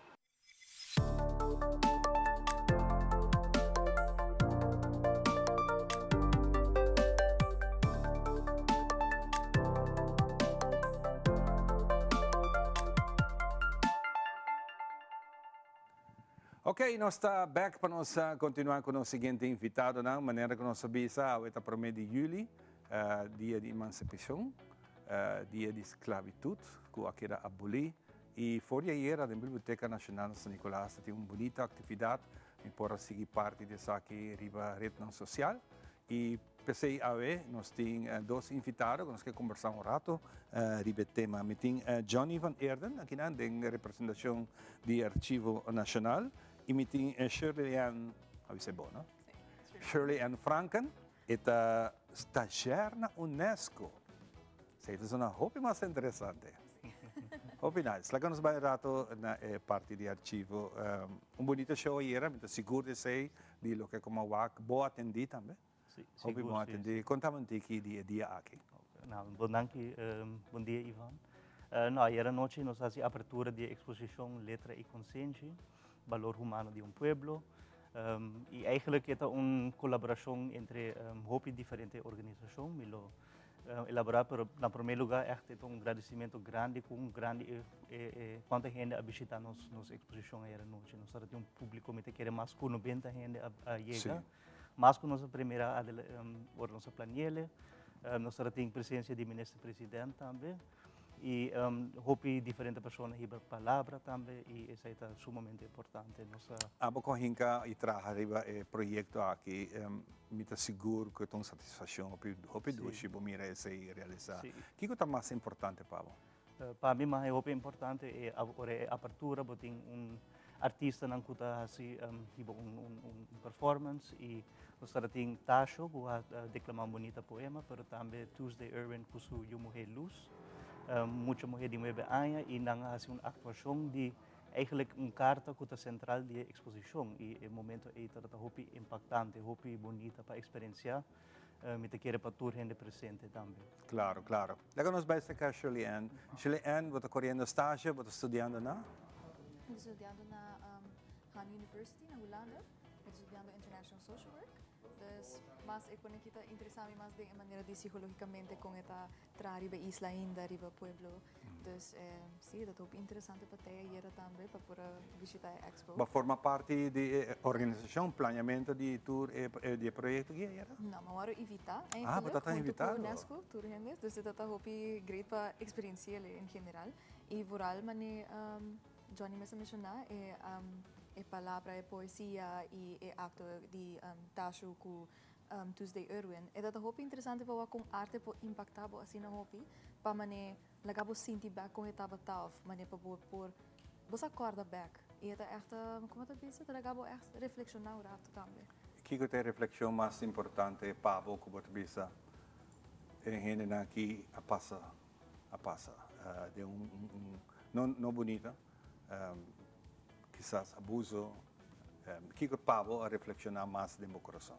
Ok, nos ta back pa nos continua cu nos siguiente invitadonan. Manera cu nos a bisa, awe ta prome di juli, dia di emancipacion, dia di sclavitud cu a keda aboli. Y for di ayera den Biblioteca Nacional na San Nicolas ta tin un bunita actividad. Mi por a sigui parti di esaki riba rednan social. Y p'esey awe nos tin dos invitado cu nos ke combersa un rato riba e tema. Mi tin Johnny van Eerden akinan den representacion di Archivo Nacional. Y mi tin Shirley Ann, a bisa e bo no? Shirley Ann Franken, e ta stagiair na UNESCO. Esey ta sona hopi mas interesante. Hopi nice. Laga nos bai un rato na e parti di archivo. Un bunita show ayera, mi ta sigur di esey, di loke como a wak. Bo atendi tambe. Si, Hopi sigur, bon si, atendi. si. Konta mi un tiki di e dia aki. Nou, bon danki, bon dia Ivan. Nou, ayera nochi nos hasi apertura di e exposicion Letra y Consenshi, Balor Humano di un Pueblo. Y eigenlijk e ta un colaboracion entre hopi diferente organisacion. Mi lo Elaborá, pero na promé lugá ègt e ta un gradisimentu grandi ku un grandi e e kuantu hende a bishitá nos nos eksposishon ayera nochi. Nos tabata tin un públiko mi ta kere mas ku nobenta hende a a yega, mas ku nos a primera ora nos a plani'el. Nos tabata tin presensia di minister president tambe. Y hopi diferente persona hiba palabra tambe y esey ta sumamente importante. Nos a. Abo con hinca y traha riba e proyecto aki, mi ta sigur cu e ta un satisfaccion hopi hopi dushi bo mira esey realisa. Kico ta mas importante pa bo? Pa mi mas hopi importante e ora e apertura bo tin un artistanan cu ta haci hiba un un performance y nos ta tin Tasho cu a declama un bunita poema pero tambe Tuesday Irwin cu su yu muhe Luz, mucha muhe di nuebe aña y nan a haci un actuacion di eigenlijk un carta cu ta central di e exposicion y e momento ey tabata hopi impactante, hopi bunita pa experiencia. Mi ta kere pa tur hende presente tambe. Claro, claro. Laga nos bai cerca Shirley Ann. Shirley Ann, bo ta coriendo stage, bo ta studiando na? Mi ta studiando na Han University na Hulanda. Mi ta studiando International Social Work. Dus mas e pone ki ta interesa mi mas den e manera di psicologicamente con e ta traha riba isla ainda, riba pueblo. Dus si, ta hopi interesante pa tei ayera tambe pa por a bishita e expo. Bo a forma parti di e organisashon, planeamento di tur e di e proyekto aki ayera? No, mi a wòrdu invitá eigenlijk huntu ku UNESCO, tur hende. Dus e ta hopi great pa eksperensi'el en general. I vooral manera Johnny mes a menshoná e e palabra, e poesia i e akto di Tashu ku Tuesday Irwin. E ta hopi interesante pa wak kon arte por impaktá bo asina hopi pa manera Laga bo sinti bek kon e tabata of manera pa bo por bo sa kòrda bek. I e ta ègt, komo ta bisa, ta laga bo ègt reflekshoná un ratu tambe. Kiko ta e reflekshon mas importante pa bo ku bo ta bisa e hendenan aki a pasa a pasa den un un no no bunita, kisas abuso, kiko pa bo a reflekshoná mas den bo kurason?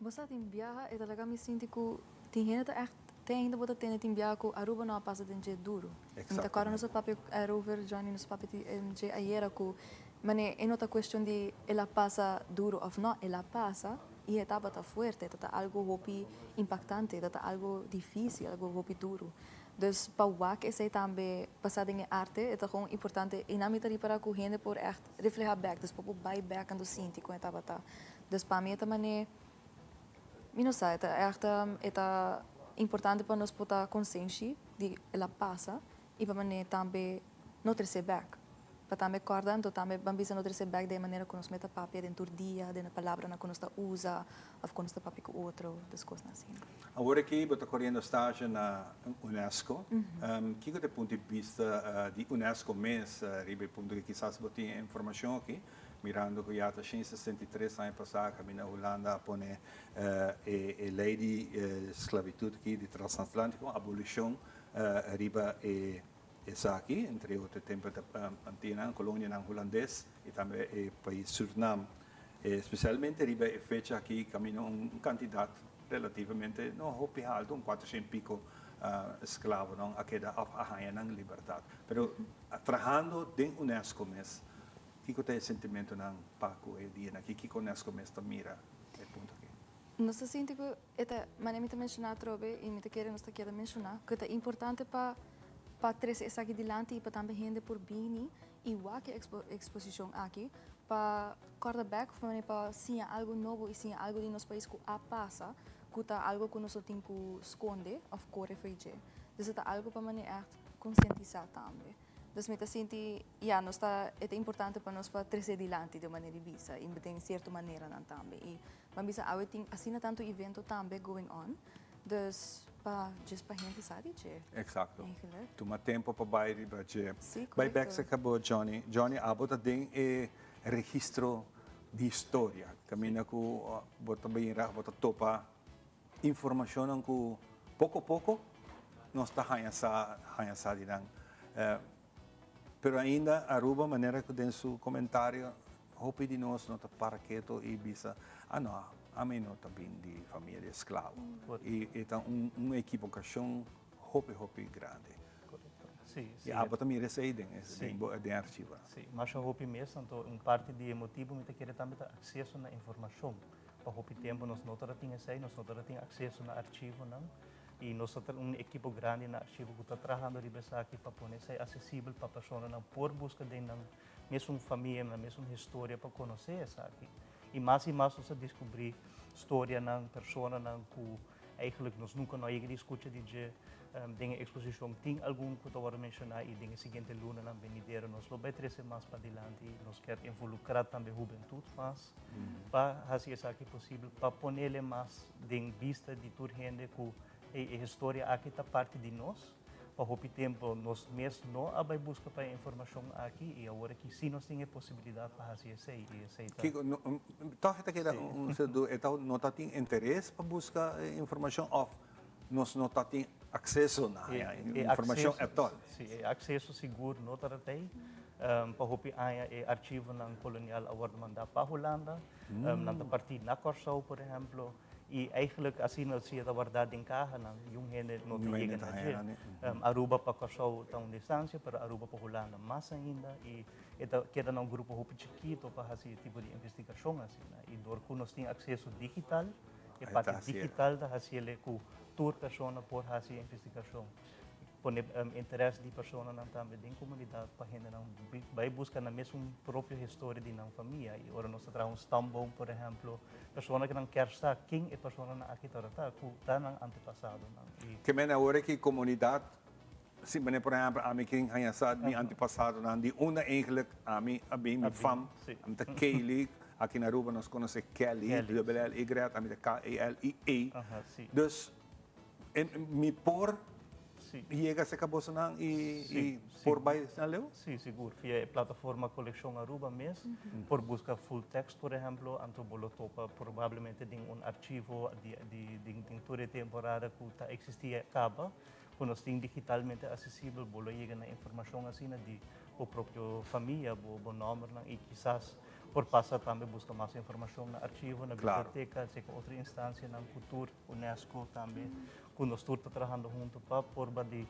Bo sa tin biaha e ta laga mi sinti ku tin hende ta ègt te ainda bo ta tende tin biaha ku Aruba no a pasa den dje duru. Mi ta kòrda nos a papia erover Johnny nos a papia di dje ayera ku manera e no ta kuestion di el a pasa duru òf no el a pasa i e tabata fuerte e ta ta algu hopi impaktante e ta ta algu difisil algu hopi duru. Dus pa wak esei tambe pasa den e arte e ta gewoon importante i nan mi ta ripara ku hende por ègt refleha bèk dus pa bo bai bèk anto sinti kon e tabata. Dus pa mi e ta manera, mi no sa, e ta ègt, e ta importante pa nos por ta konsenshi di el a pasa i pa manera tambe no trese bèk. Pa tambe kòrda anto tambe ban bisa no trese bèk den e manera ku nos mester papia den tur dia, den e palabranan ku nos ta usa òf ku nos ta papia ku otro, dus kosnan asina. Awor aki bo ta koriendo stage na UNESCO. Kiko ta e punto di bista di UNESCO mes riba e punto ku kisas bo tin e informashon aki? Mirando ku ya ta shen 63 aña pasá kaminda Hulanda a pone e lei di sklabitut aki di transatlantiko, abolishon riba e esaki, entre otro e tempu ta Antianan, kolonianan hulandes i tambe e pais Surnam. Spesialmente riba e fecha aki kaminda un kantidat relativamente no hopi haltu, un kuatershen piko esklavonan a keda òf a haña nan libertat. Pero trahando den UNESCO mes, Kiko ta e sentimentonan pa ku e dianan aki? Kiko UNESCO mes ta mira e punto aki? Nos ta sinti ku e ta, manera mi ta menshoná atrobe i mi ta kere nos ta keda menshoná, ku e ta importante pa pa trese esaki dilanti i pa tambe hende por bini i wak e eksposishon aki pa kòrda bèk òf manera pa siña algu nobo i siña algu di nos pais ku a pasa, ku ta algu ku nos no tin ku skonde òf kore fo'i dje. Dus e ta algu pa manera ègt konsientisá tambe. Dus mi ta sinti, ya, nos ta, e ta importante pa nos pa trese dilanti di un manera di bisa i den sierto maneranan tambe. I ban bisa awe tin asina tantu evento tambe going on, dus pa djis pa hende sa di dje. Exacto. Eigenlijk. Tuma tempo pa bai riba dje. Si, Bai bek correcto. cerca bo, Johnny. Johnny, abo ta den e registro di historia. Caminda cu bo ta bira, bo ta topa Informashonnan ku poko poko nos ta haña sa haña sa di nan. Pero ainda Aruba manera ku den su komentario hopi di nos no ta para keto i bisa ah no ami no ta bin di famia di esklabo. I e ta un un ekibokashon hopi hopi grandi. Sí, sí. I abo ta mira esei den den archivo. Sí, masha hopi mes, anto un parti di e motibu mi ta kere tambe ta akseso na informashon. Pa hopi tempu nos no tabata tin esei, nos no tabata tin akseso na archivonan i nos ta un ekipo grandi na archivo ku ta trahando riba esaki pa pone esei asesibel pa personanan por buska den nan mesun famia, nan mesun historia pa konosé esaki. I mas i mas nos a diskubrí storianan, personanan ku Eigenlijk nos nunca no a yega di scucha di dje. Den e exposicion tin algun cu ta wordo menciona y den e siguiente lunanan benidero nos lo bay trece mas padilanti. Nos kier involucra tambe hubentud mas pa haci esaki posibel, pa ponele mas den bista di tur hende cu hey, e historia aki ta parti di nos. Pa hopi tempo nos mes no a bay busca pa e informacion aki y awor aki si nos tin e posibilidad pa haci esey y esey ta. Kico, no, toch e ta keda un cierto duda, e ta no ta tin interes pa busca e informacion of nos no ta tin acceso na e informacion at all? Si, e acceso sigur no ta ratey. Pa hopi aña e archivonan colonial a wordo manda pa Hulanda, nan ta parti na Corsou por ehemplo. I eigenlijk asina si e ta wardá den kahanan, yun hende no ta yega na dje. Aruba pa Kòrsou ta un distansia, pero Aruba pa Hulanda mas ainda i e ta keda na un grupo hopi chikito pa hasi e tipo di investigashon asina. I dor ku nos tin akseso digital, e parti digital ta hasiel ku tur persona por hasi e investigashon. Pone interes di personanan tambe den comunidad pa hendenan bay busca nan mesun propio historia di nan famia. Y ora nos ta traha un stamboom, por ehemplo, persona cu nan kier sa ken e personanan aki tabata ta, cu ta nan antepasadonan. Y. Ke mene awor ki comunidad, si mene por ehemplo ami ken haña sa mi antepasadonan di unda eigenlijk ami a bin, mi fam, ami ta Kaylee, aki na Aruba nos conoce Kelly, dubbel L Y, ami ta K-E-L-I-E. Dus mi por yega cerca bosonan y por bay asina leu? Sí, sigur. Via e plataforma Coleccion Aruba mes por busca full text, por ehemplo, anto bo lo topa probablemente den un archivo di den tur e temporada cu ta existi caba, cu nos tin digitalmente accesibel, bo lo yega na informacion asina di bo propio famia, bo nombernan y kisas por pasa tambe busca mas informacion na archivo, na biblioteca, cerca otro instancianan cu tur. UNESCO tambe, ku nos tur ta trahando hunto pa purba di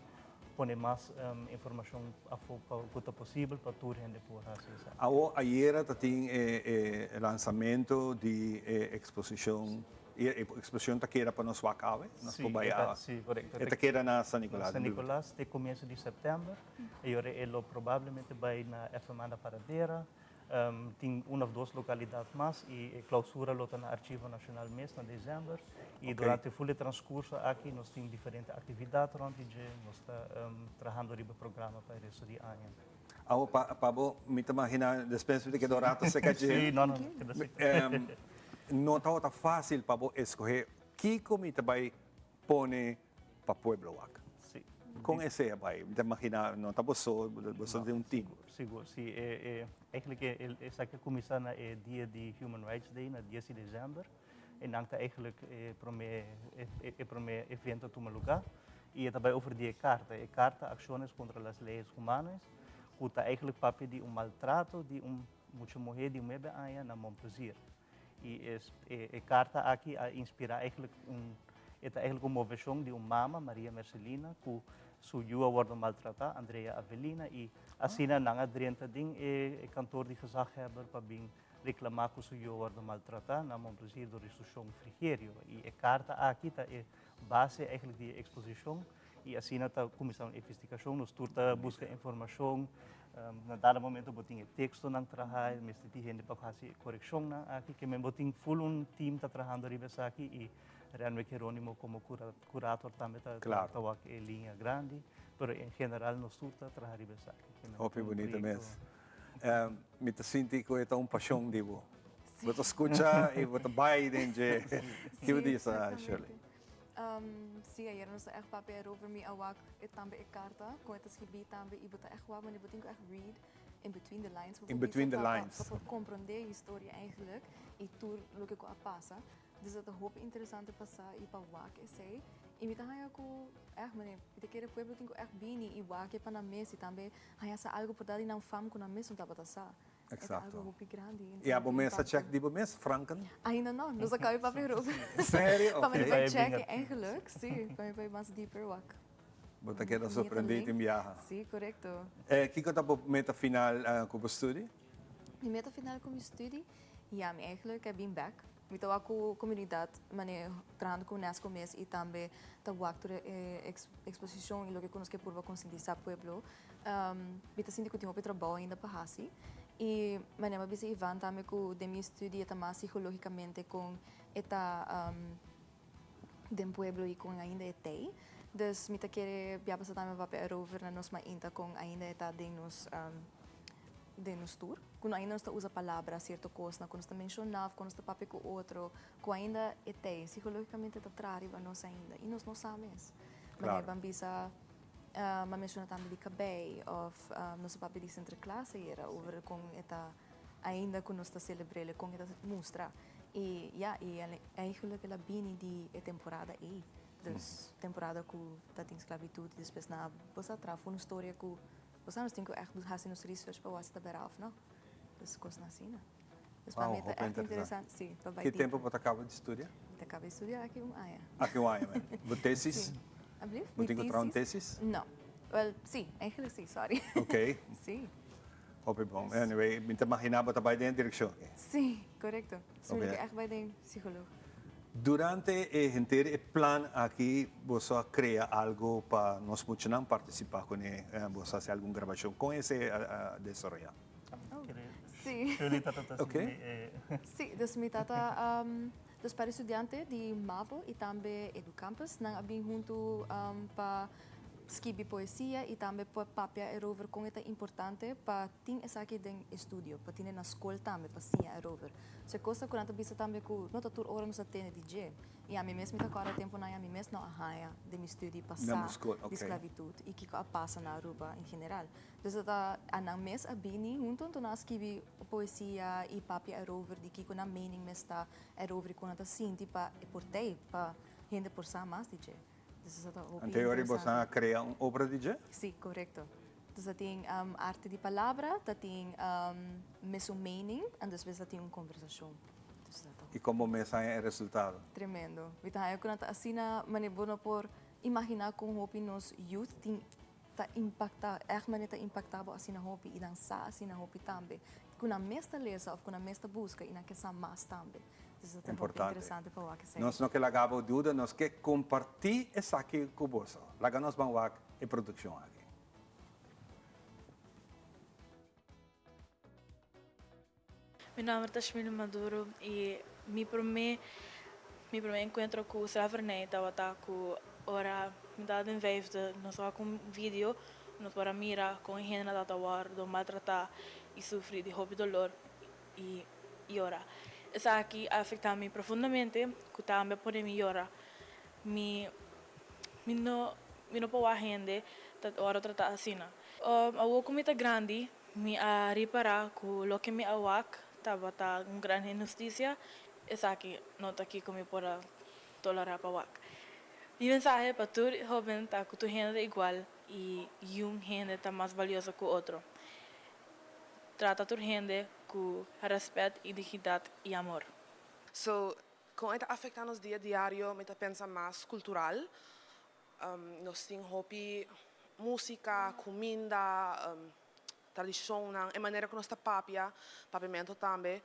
pone mas informashon afó pa ku ta posibel pa tur hende por hasi esaki. Awo ayera ta tin e lansamento di e eksposishon i e eksposishon ta keda pa nos wak awe? Nos por bai awe? Si, korekto. E ta keda na San Nicolas? San Nicolas te komienso di sèptèmber. E ora e lo probablemente bai na FMA na Paradera. Tin un of dos localidad mas y e clausura lo ta na Archivo Nacional mes na december. Y durante full e transcurso aki nos tin diferente actividad rond di dje, nos ta trahando riba e programa pa e resto di aña. Awo pa bo, mi ta imagina despues mi ta keda un rato cerca dje. Si, no, no, keda si. No tabata facil pa bo escoge kico mi ta bay pone pa pueblo wak. Sí. Con esey a bay? Mi ta imagina no ta bo so, boso tin un team. Sigur, si. E, e, eigenlijk e, esaki a cuminsa na e dia di Human Rights Day, na dies di december. E nan ta eigenlijk e prome, e, e prome evento a tuma lugar. Y e ta bay over di e carta, e carta Acciones contra las Leyes Humanas, cu ta eigenlijk papia di un maltrato di un mucha muher di nuebe aña na Mon Plaisir. Y es, e, e carta aki a inspira eigenlijk un, e ta eigenlijk un movecion di un mama, Maria Mercelina, cu su yu a wordo maltrata, Andrea Avelina, y asina nan a drenta den e, e kantoor di gezaghebber pa bin reclama cu su yu a wordo maltrata na Mon Plaisir door di su shon Frigerio. Y e carta aki ta e base eigenlijk di e exposicion. Y asina ta cuminsa un investigacion, nos tur ta busca informacion, na dado momento bo tin e textonan traha, mester tin hende pa haci e coreccionnan aki, ke men bo tin full un team ta trahando riba esaki y Renwick Heronimo como curator tambe ta ta wak e linea grandi, pero en general nos tur ta traha riba esaki. Hopi bunito mes. Mi ta sinti cu e ta un pasion di bo. Bo ta scucha y bo ta bay den dje. Ki bo bisa, Shirley? Sí, ayera nos ta echt papia erover mi a wak e tambe e karta kon e ta skibí tambe i bo ta echt wak wanneer bo tin ku echt read in between the lines. In between the lines. Pa por komprondé e historia eigenlijk i tur loke ku a pasa. Dus dat ta hopi interesante pa sa i pa wak esei. I mi ta haña ku echt manera mi ta kere pueblo tin ku echt bini i wak e pa nan mes i tambe haña sa algu por ta di nan fam ku nan mes no tabata sa. Exacto. Y abo mes a check di bo mes, Franken? Ainda no, nos a caba papia erover. Serio? Pa mi bai check eigenlijk, si, pa mi bai mas dieper wak. Bo ta keda sorprendí tin biaha. Si, correcto. Kiko ta bo meta final cu bo studi? Mi meta final cu mi studi? Ya, mi eigenlijk a bin bek. Mi ta wak cu comunidad, mane trahando cu UNESCO mes y tambe ta wak tur e exposicion y loke cu nos ke purba concientisa pueblo. Mi ta sinti ku tin hopi trabou ainda pa hasi. I manera mi a bisa Ivan tambe ku den mi estudio e ta mas psikologikamente kon e ta den pueblo i kon ainda e tei. Dus mi ta kere bia pasa tambe papia erover na nos mainta kon ainda e ta den nos den nos tur. Ku no ainda nos ta usa palabra sierto kosnan ku nos ta menshoná òf ku nos ta papia ku otro ku ainda e tei. Psikologikamente ta traha riba nos ainda i nos no sa mes. Manera ban bisa. M'a menciona tambe di cabey of nos a papia di Sinterklaas ayera over con e ta ainda cu nos ta celebrele con e ta mustra y ya y eigenlijk el a bini di e temporada ey dus temporada cu ta tin sclavitud y despues nan a bosa traha fu un storia cu bosa nos tin cu echt haci nos research pa wak si ta bera of no dus cosnan asina dus pa mi ta echt interesante si pa bay Ki tempo bo ta caba di studia? Mi ta caba di studia aki un aña. Aki un aña men. Bo tesis? Si. Alblief? Bo tin cu traha un tesis? No. Wel, si. Eigenlijk si, sorry. Ok. Si. Hopi bon. Anyway, mi ta imagina bo ta bay den e direccion aki. Si, corecto. Si, mi lo ke echt bay den psicoloog. Durante e henter e plan aki boso a crea algo pa nos muchanan participa cune? Boso a haci algun grabacion? Con esey a desaroya? Sí. Sí, dus mi tata, dus par estudiante di mavo y tambe Educampus, nan a bin hunto pa skibi poesia y tambe pa papia erover con e ta importante pa tin esaki den estudio, pa tin e na scol tambe, pa siña erover. So e cos ta cu nan ta bisa tambe cu no ta tur ora nos ta tende di dje. Y ami mes mi ta corda temponan y ami mes no a haña den mi studie pa sa di sclavitud y kico a pasa na Aruba en general. Dus e ta a nan mes a bini hunto anto nan a skibi poesia y papia erover di kico nan mening mes ta erover y con nan ta sinti pa e por tey pa hende por sa mas di dje. Dus esaki ta hopi Anto e ora boso interesante. a crea un obra di dje? Sí, correcto. Dus ta tin arte di palabra, ta tin mesun mening en despues ta tin un conversacion. Dus dat ta Y con bo mes haña e resultado? Tremendo. Mi ta haña cu nan ta asina manera bo no por imagina con hopi nos youth tin ta impacta, echt manera ta impacta bo asina hopi y nan sa asina hopi tambe. Cu nan mes ta lesa of cu nan mes ta busca y nan ke sa mas tambe. Dus dat ta hopi Importante. interesante pa wak esei. Nos no ke laga bo duda, nos ke comparti esaki cu boso. Laga nos ban wak e produccion aki. Mi nomber ta Shmilly Maduro y mi prome mi prome encuentro cu slavernij tabata cu ora mi tabata den vijfde nos a wak un video nos por a mira con e hendenan tabata wordo maltrata y sufri di hopi dolor y yora. Esaki a afecta mi profundamente cu tambe a pone mi yora. Mi mi no mi no por wak hende ta wordo trata asina. Awor cu mi ta grandi Mi a ripará ku loke mi a wak tabata un gran inhustisia, esaki no ta kiko mi por a tolerá pa wak. Mi mensahe pa tur hóben ta ku tur hende ta igual i yun hende ta mas balioso ku otro. Trata tur hende ku rèspèt i dignidat i amor. So, kon e ta afektá nos dia diario mi ta pensa mas kultural. Nos tin hopi músika, kuminda, tradishonnan, e manera ku nos ta papia, papiamentu tambe,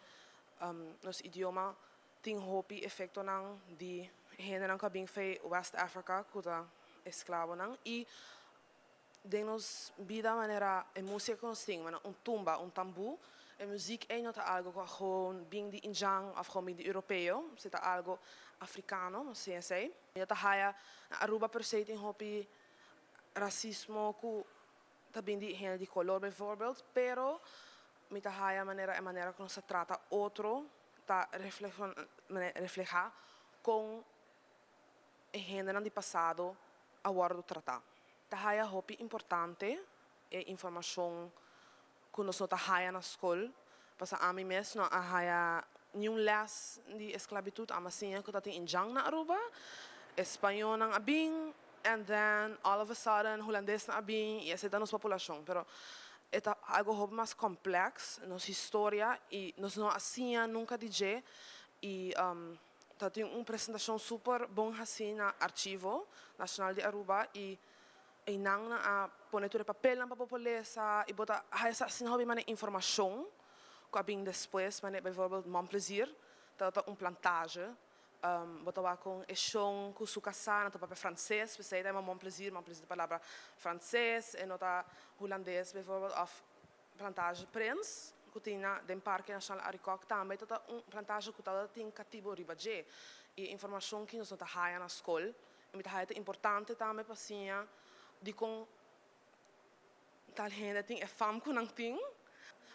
nos idioma tin hopi efektonan di hendenan ku a bin fei West Africa ku ta esklabonan i den nos bida manera e músika ku nos tin, manera un tumba, un tambú, e muzik ei no ta algu ku a gewoon bin di indjan òf gewoon bin di europeo, si ta algu afrikano, nos tin esei. Mi ta haya na Aruba per se tin hopi rasismo ku ta bin di hende di kolor bijvoorbeeld, pero mi ta haya manera e manera ku nos ta trata otro ta refleha kon e hendenan di pasado a wòrdu tratá. Ta haya hopi importante e informashon ku nos no ta haya na skol, pasobra ami mes no a haya niun lès di esklabitut, ami a siña ku ta tin indjan na Aruba, e spañónan a bin and then all of a sudden hulandesnan a bin i esei ta nos populashon, pero e ta algu hopi mas komplèks, nos historia i nos no a siña nunka di dje i Ta tin un presentacion super bon haci na Archivo Nacional di Aruba y eynan nan a pone tur e papelnan pa bo por lesa y bo ta haya sa asina hopi manera informacion cu a bin despues manera bijvoorbeeld Mon Plaisir tabata un plantage bo ta wak con e shon cu su casa nan ta papia Frances pesey ta yama Mon Plaisir, Mon Plaisir ta palabra Frances e no ta Hulandes bijvoorbeeld of Plantage Prins, ku tin na den Parke Nashonal Arikok tambe ta ta un plantage ku tabata tin katibo riba dje. I e informashon ki nos no ta haya na skol, i mi ta haya ta importante tambe pa siña dikon tal hende tin e fam ku nan tin.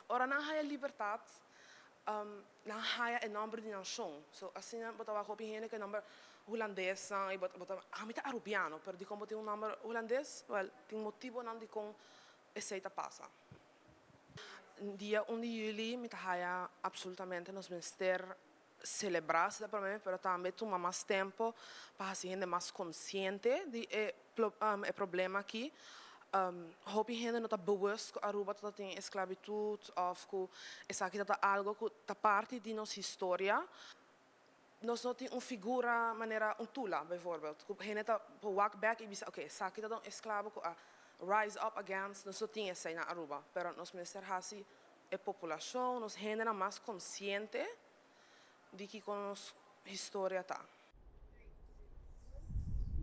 Ora nan haya libertat, nan haya e nòmber di nan shon. So asina bo ta wak hopi hende ku e nòmber hulandesnan i bo ta ami ta arubiano, pero dikon bo tin un nòmber hulandes? Wèl, tin motibonan dikon Esey ta pasa. Dia un di juli mi ta haya absolutamente nos mester celebra si ta prome pero tambe tuma mas tempo pa haci hende mas consciente di e e problema aki. Hopi hende no ta bewust cu Aruba ta tin esclavitud of cu esaki ta ta algo cu ta parti di nos historia. Nos no tin un figura manera un tula, bijvoorbeeld, ku hende ta por wak bek i bisa, oke, esaki ta un esklabo ku a rise up against, nos no tin esei na Aruba, pero nos mester hasi e populashon, nos hendenan mas konsiente di kiko nos historia ta.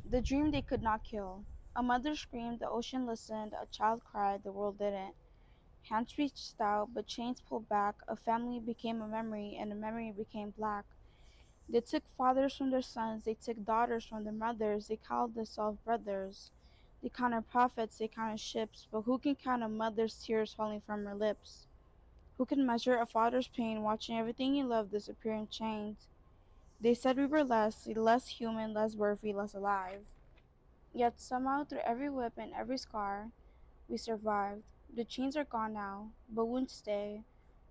The dream they could not kill. A mother screamed, the ocean listened, a child cried, the world didn't. Hands reached out, but chains pulled back. A family became a memory, and a memory became black. They took fathers from their sons, they took daughters from their mothers, they called themselves brothers. They counted prophets, they counted ships, but who can count a mother's tears falling from her lips? Who can measure a father's pain watching everything he loved disappear in chains? They said we were less, less human, less worthy, less alive. Yet somehow, through every whip and every scar, we survived. The chains are gone now, but wounds stay.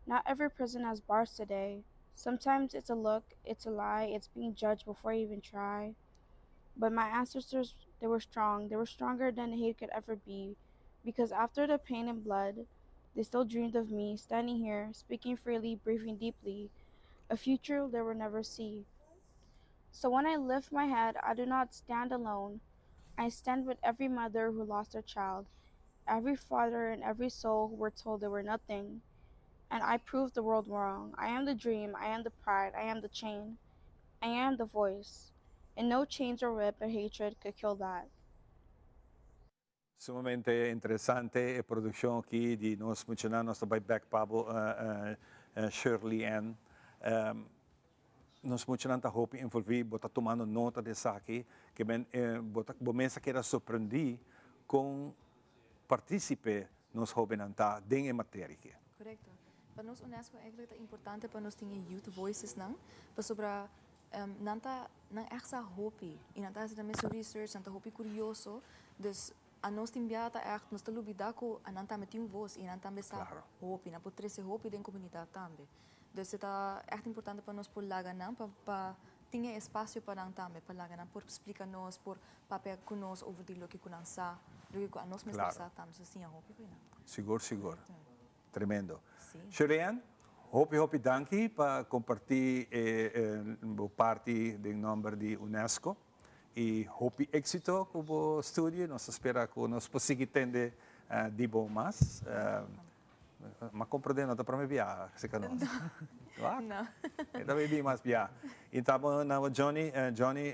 Not every prison has bars today. Sometimes it's a look, it's a lie, it's being judged before you even try. But my ancestors, they were strong. They were stronger than hate could ever be. Because after the pain and blood, they still dreamed of me, standing here, speaking freely, breathing deeply, a future they will never see. So when I lift my head, I do not stand alone. I stand with every mother who lost their child, every father and every soul who were told they were nothing. And I proved the world wrong. I am the dream, I am the pride, I am the chain, I am the voice. And no chains or whip or hatred could kill that. Sumamente interesante e produccion aki di nos muchanan. Nos ta bay bek pa bo Shirley Ann. Nos muchanan ta hopi envolvi, bo ta tumando nota di esaki, ke men bo ta bo mes a keda sorprendi con participe nos hobennan ta den e materia aki. Correcto. Pa nos UNESCO eigenlijk ta importante pa nos tin e youth voices nan, pasobra nan ta nan echt sa hopi y nan ta haci nan mesun research, nan ta hopi curioso, dus anos tin bia ta echt nos ta lubida cu anan tambe tin un voz y nan tambe sa hopi, nan por trece hopi den comunidad tambe. Dus e ta echt importante pa nos por laga nan pa pa tin e espacio pa nan tambe, pa laga nan por splica nos, por papia cu nos over di loke cu nan sa, loke cu anos mester sa tambe, so siña hopi for nan. Sigur, sigur. Tremendo. Shirley-Ann, hopi hopi danki pa comparti e bo parti den nomber di UNESCO y hopi exito cu bo studio. Nos ta spera cu nos por sigui tende di bo mas. M'a comprende no ta prome biaha cerca nos. No. E ta bay bin mas biaha. Y ta bo na bo Johnny, Johnny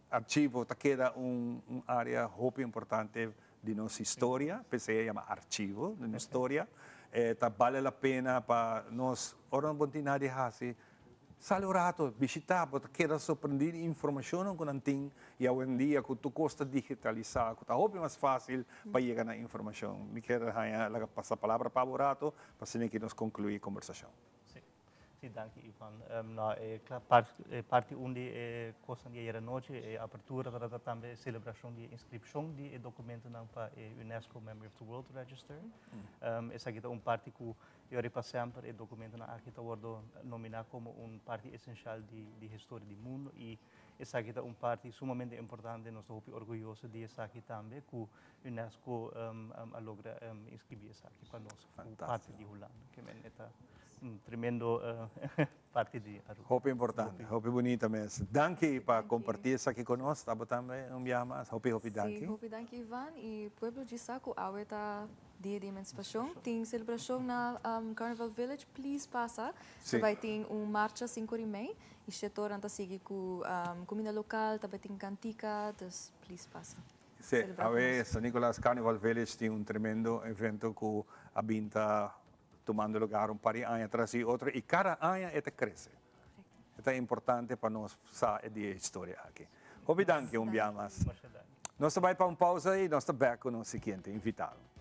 archivo ta keda un area hopi importante di nos historia, p'esei e yama archivo di nos historia. E ta bale la pena pa nos, ora no bon tin nada di hasi, sali un rato, bishita, bo ta keda sorprendí di informashonnan ku nan tin i awendia ku tur kos ta digitalisá, ku ta hopi mas fásil pa yega na informashon. Mi kier haña laga pasa palabra pa bo un rato pa asina ki nos konkluí e kombersashon. Sí, sí, danki Ivan. No, e e parti un di e kosnan di ayer anochi, e apertura tabata tambe e selebrashon di e inskripshon di e dokumentonan pa e UNESCO Memory of the World Register. Esaki ta un parti ku i ora pa semper e dokumentonan aki ta wòrdu nominá komo un parti esenshal di di historia di mundu i esaki ta un parti sumamente importante, nos ta hopi orguyoso di esaki tambe ku UNESCO a logra inskribí esaki pa nos ku parti di Hulanda. Ke men e ta un tremendo parti di Aruba. Hopi importante, hopi bunita mes. Danki pa kompartí esaki ku nos. Abo tambe un biaha mas. Hopi hopi danki. Sí, hopi danki Ivan i pueblo djis sa ku awe ta Dia di Emansipashon. Tin selebrashon na Carnival Village, please pasa. Ta bai tin un marcha sinku ora i mei i shete ora nan ta sigui ku kuminda lokal, ta bai tin kantika, dus please pasa. Sí, awe San Nicolas Carnival Village tin un tremendo evento cu a bin ta tumando lugar un par di aña tras di otro y cada aña e ta crece. E ta importante pa nos sa e di e historia aki. Hopi danki un bia mas. Nos ta bay pa un pausa y nos ta back cu nos siguiente invitado.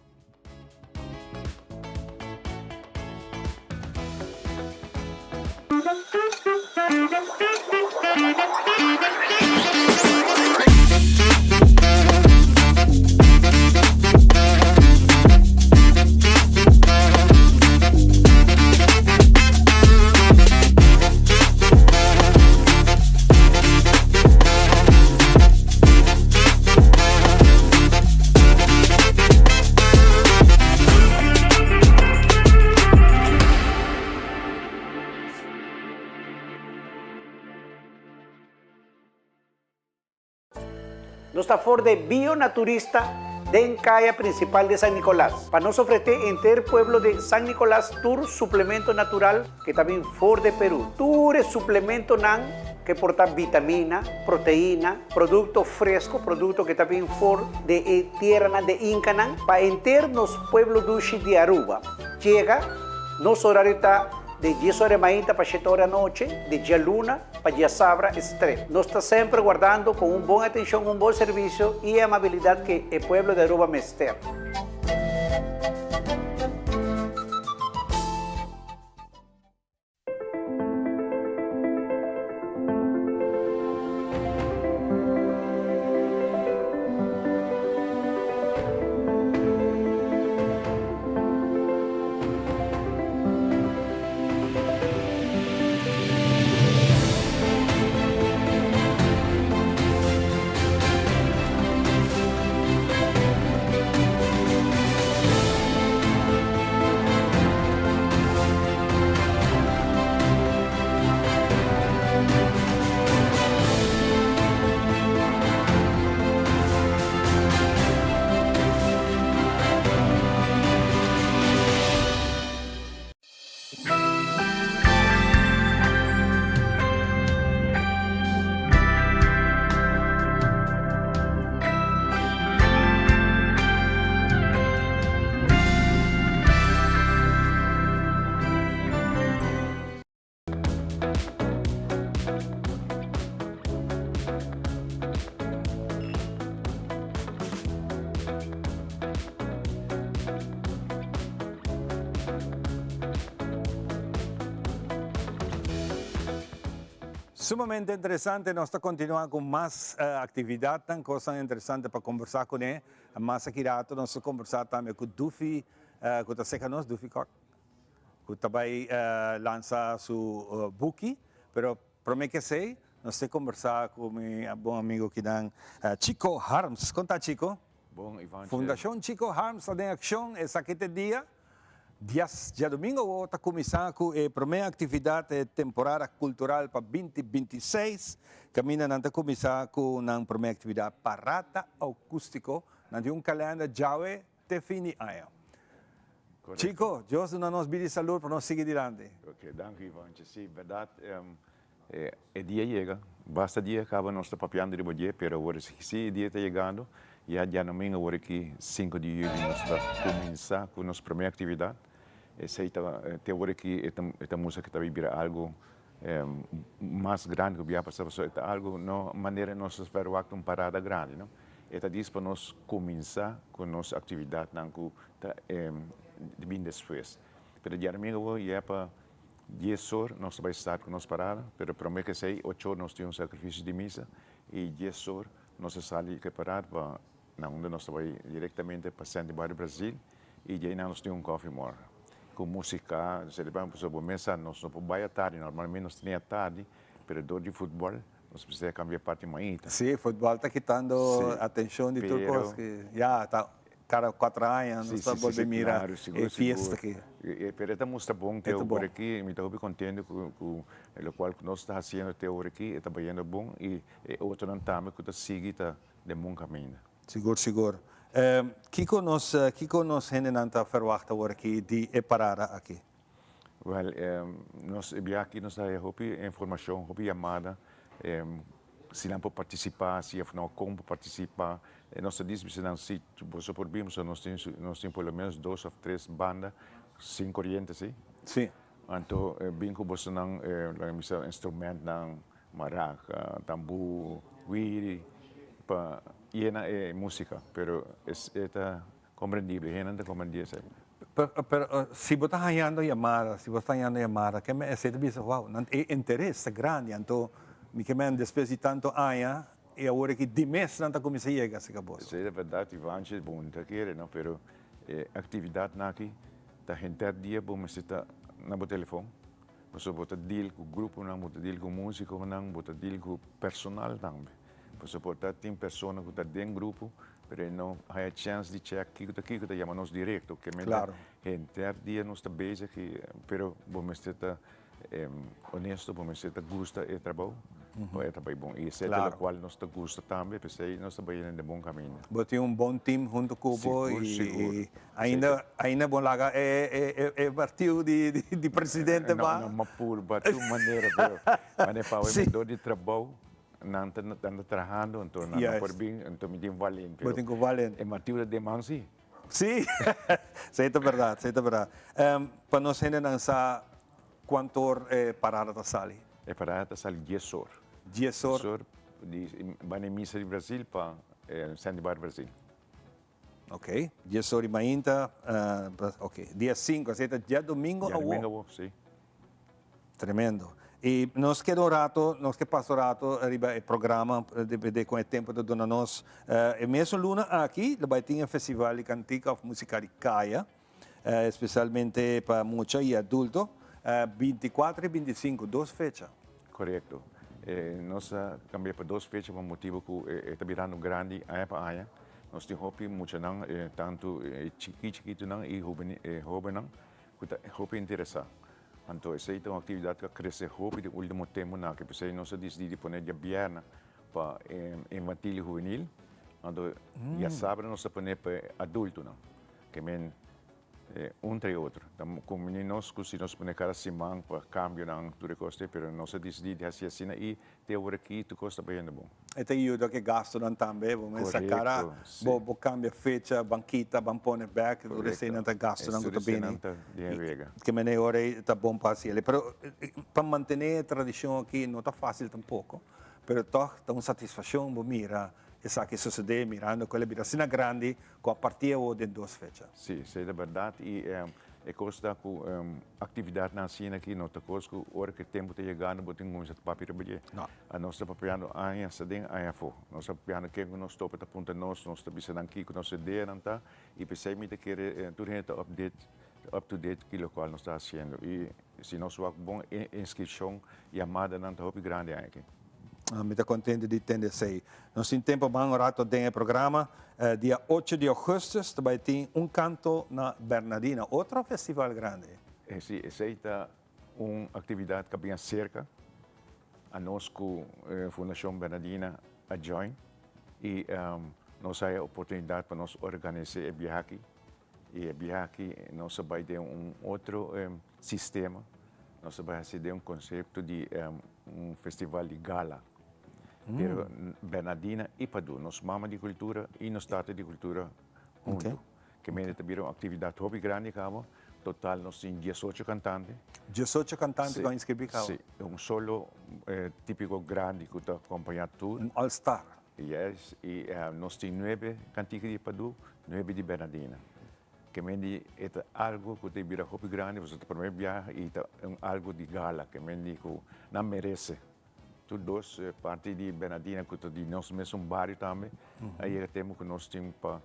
Nos ta for de Bio Naturista den kaya principal de San Nicolas pa nos ofrece enter pueblo de San Nicolas tur suplemento natural que ta bin for de Peru. Tur e suplementonan. Ke por ta vitamina, proteina, produkto fresko, produkto ke ta bin for de e teranan de Inkanan pa henter nos pueblo dushi di Aruba. Yega, nos horario ta de dies ora mainta pa shete ora anochi, de djaluna pa djasabra estret. Nos ta semper wardando ku un bon atenshon, un bon servisio i e amabilidat ke e pueblo di Aruba mester. Sumamente interesante, nos ta continua cu mas actividadnan, cosnan interesante pa conversa cune. Mas aki rato nos ta conversa tambe cu Dufi, cu ta seca nos, Dufi Kok, cu ta bay lansa su buki, pero prome cu esey nos ta conversa cu mi bon amigo kinan Chico Harms. Con ta Chico? Bon, Ivan. Fundacion Chico Harms ta den accion esaki te dia. Dias djadomingo awor ta cuminsa cu e prome actividad e temporada cultural pa binti 26. Caminda nan ta cuminsa cu nan prome actividad Parada Acustico. Nan tin un calender djawe te fin di aña. Chico, Dios duna nos bida y salud pa nos sigui dilanti. Ok, danki Ivanchi. Si, berdad e dia yega. Basta dia caba nos ta papiando riba dje, pero awor si e dia ta yegando. Ya djadomingo awor aki sinku di juli nos ta cuminsa cu nos prome actividad. Esey ta te awor aki e ta mustra cu ta bay bira algo mas grandi cu bia pasa pasobra e ta algo no manera nos ta verwagt un parada grandi no. E ta dis pa nos cuminsa cu nos actividadnan cu ta bin despues. Pero djadomingo awor ya pa dies or nos ta bay start cu nos parada, pero prome cu esey ocho or nos tin un sacrificio di misa y dies or nos ta sali cu e parada pa na unda nos ta bay directamente pa Centro Barrio Brasil y djey nan nos tin un coffee morgen cu musica, celebrando pasobra bo mes sa nos no por bay atardi, normalmente nos tene atardi pero door di futbol nos mester cambia parti mainta. Sí, futbol ta kitando atencion di tur cos, ya ta Cada cuatro aña nos ta bolbe mira e fiesta aki. Pero e ta mustra bon te ora aki. Mi ta hopi contento cu locual cu nos ta haciendo te ora aki. E ta bayendo bon y e otronan tambe cu ta sigui ta den bon caminda. Sigur, sigur. Kico nos, kico nos hendenan ta verwacht awor aki di e parada aki? Wel, nos e biaha aki nos ta haya hopi informacion, hopi yamada. Si nan por partisipá, si òf no kon por partisipá. Nos ta dis bisa nan si boso por bin pasobra nos tin nos tin por lo menos dos òf tres banda sin koriente si. Si. Anto bin ku bosonan laga mi bisa instrumentnan, maraka, tambú, wiri pa yena e músika. Pero e ta Comprendible, hende ta comprendí esei. Pero si bo ta hañando yamada, si bo ta hañando yamada, ke men esei ta bisa, wow, nan e interes ta grandi, anto mi ke men despues di tanto aña i awor aki di mes nan ta kuminsá yega aserka boso. Esei ta bèrdat, Ivanchi, bo no ta kere no, pero e aktividatnan aki ta henter dia bo mester ta na bo telefon, pasobra bo ta deal ku gruponan, bo ta deal ku músikonan, bo ta deal ku personal tambe. Pasobra por ta tin persona ku ta den grupo, pero e no haya chèns di chèk kiko ta kiko, ta yama nos direkto. Ke mester Klaro. henter dia nos ta bezig i pero bo mester ta honesto, bo mester ta gusta e trabou. Pa e ta bai bon. I esei ta lokual nos ta gusta tambe, p'esei nos ta bai den bon kaminda. Bo tin un bon team huntu ku bo i ainda ainda bo laga e partiu di presidente ba? No, no m'a purba tur manera, pero manera pa awe dor di trabou nan ta nan ta trahando anto nan no por bin, anto mi tin valente. Bo tin ku valente. E martiu ta den man si. Si, esei ta bèrdat, esei ta bèrdat. Pa nos hendenan sa Kuantor e parada ta sali? E parada ta sali dies or. Dies or. Dies or di banda e misa di Brasil pa Sandy Bar Brasil. Ok, dies or di mainta, ok, dia sinku, asina ta diadomingo awo. Diadomingo awo, si. Tremendo. I nos keda un rato, nos ke pasa un rato riba e programa, depende kon e tempu ta duna nos. E mesun luna aki lo bai tin e festival di kantika òf musika di kaya. Especialmente pa mucha y adulto, 24 y 25, dos fecha. Corecto. Nos a cambia pa dos fecha pa motibo cu e ta birando grandi aña pa aña. Nos tin hopi muchanan, tanto chiki chikitonan y hobennan cu ta hopi interesa. Anto esey ta un actividad cu a crece hopi den ultimo temponan aki. P'esey nos a dicidi di pone diabierna pa infantil y hubenil. Anto diasabra nos ta pone pa adultonan. Ke men un tra e otro. Ta kumini nos ku si nos pone kada siman pa kambionan tur e kos te, pero nos a disidí di hasi asina i te awor aki tur kos ta bayendo bon. E ta yuda ku e gastunan tambe, bo mester sa kara bo bo kambia fecha, ban kita, ban pone bèk, tur eseinan ta gastunan ku ta bini. Ke men e ora ei ta bon pa hasi el. Pero pa mantené e tradishon aki no ta fásil tampoko, pero tòg ta un satisfashon bo mira esaki sosodé mirando ku el a bira asina grandi Cu a parti awo den dos fecha. Si, esey ta berdad y e cos ta cu actividadnan asina aki no ta cos cu ora cu e tempo ta yegando bo tin cuminsa ta papia riba dje. No. Anos ta papiando aña aden, aña afo. Nos ta papiando ken cu nos topa ta punta nos, nos ta bisa nan kico nos ideanan ta y p'esey mi ta kere tur hende ta update, up to date ki locual nos ta haciendo y si nos wak bon e inscripcion, yamadanan ta hopi grandi aña aki. Mi ta contento di tende esey. Nos tin tempo ban un rato den e programa. Dia ocho di augustus ta bay tin un canto na Bernadina, otro festival grandi. Si, esey ta un actividad cu a bin acerca a nos cu Fundacion Bernadina a join y nos haya oportunidad pa nos organisa e biaha aki. Y e biaha aki nos a bay den un otro sistema, nos a bay haci den un concepto di un festival di gala. Pero Bernadina y Padu, nos mama di cultura y nos tata di cultura hunto. Ke mende ta bira un actividad hopi grandi caba. Total nos tin diesocho cantante. Diesocho cantante cu a inscribi caba? Si, un solo tipico grandi cu ta acompaña tur. Un all star. Yes, y nos tin nuebe cantica di Padu, nuebe di Bernadina. Ke men di e ta algo cu ta bira hopi grandi, pasobra ta prome biaha y ta un algo di gala, ke men di cu nan merece. Tur dos parti di Bernadina cu ta di nos mesun bario tambe, a yega tempo cu nos tin pa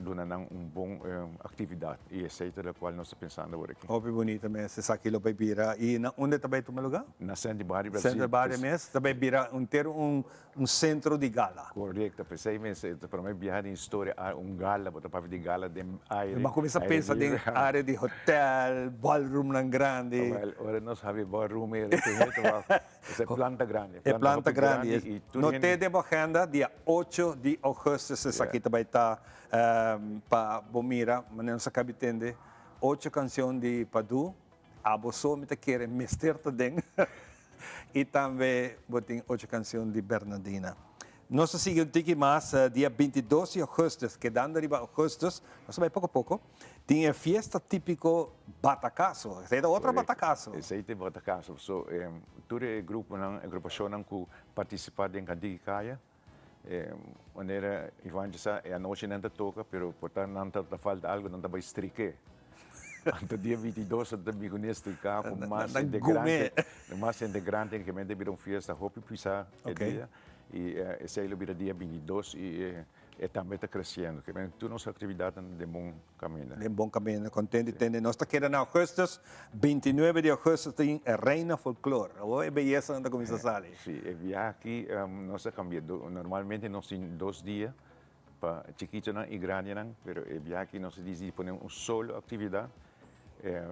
duna nan un bon actividad y esey ta locual nos ta pensando awor aki. Hopi bunita mes esaki lo bay bira y na unda ta bay tuma lugar? Na Centro Barrio Brasil. Centro Barrio mes ta bay bira entero un centro di gala. Correcto, pesey mes ta prome biaha den historia un gala, bo ta papia di gala den aire. Bo a cuminsa pensa den area di hotel, ballroomnan grandi. Well, ora nos habi ballroom e ta Es e planta grandi. E planta grandi. No te den bo agenda, dia ocho di augustus esaki ta bai ta pa bo mira, manera nos a kabi tende, ocho cancion di Padu, Abo So Mi Ta Kere Mester Ta Den, y tambe bo tin ocho cancion di Bernadina. Nos ta sigui un tiki mas, dia bintidos di augustus, kedando riba augustus, nos ta bai poko poko. Tin e fiesta típiko Batakaso. Esei ta otro Batakaso. Esei ta e Batakaso. So, tur e gruponan, e grupashonnan ku partisipá den Kantiki Kaya, manera Ivan dje sa, e anochi nan ta toka, pero por ta nan ta falta algu, nan ta bai strik'é. Anto dia bintidos nan ta bin kuné striká ku mas integrante, mas integrante, ke men ta bira un fiesta hopi pisá e dia. I esei lo bira dia bintidos i E tambe ta creciendo. Ke men tur nos actividadnan den bon caminda. Den bon caminda. Content di tende. Nos ta keda na augustus, 29 di augustus tin e Reina Folklor. Awor e beyesanan ta cuminsa sali. Si, e biaha aki nos a cambia. Normalmente nos tin dos dia pa chikitonan y grandinan, pero e biaha aki nos a dicidi pone un solo actividad.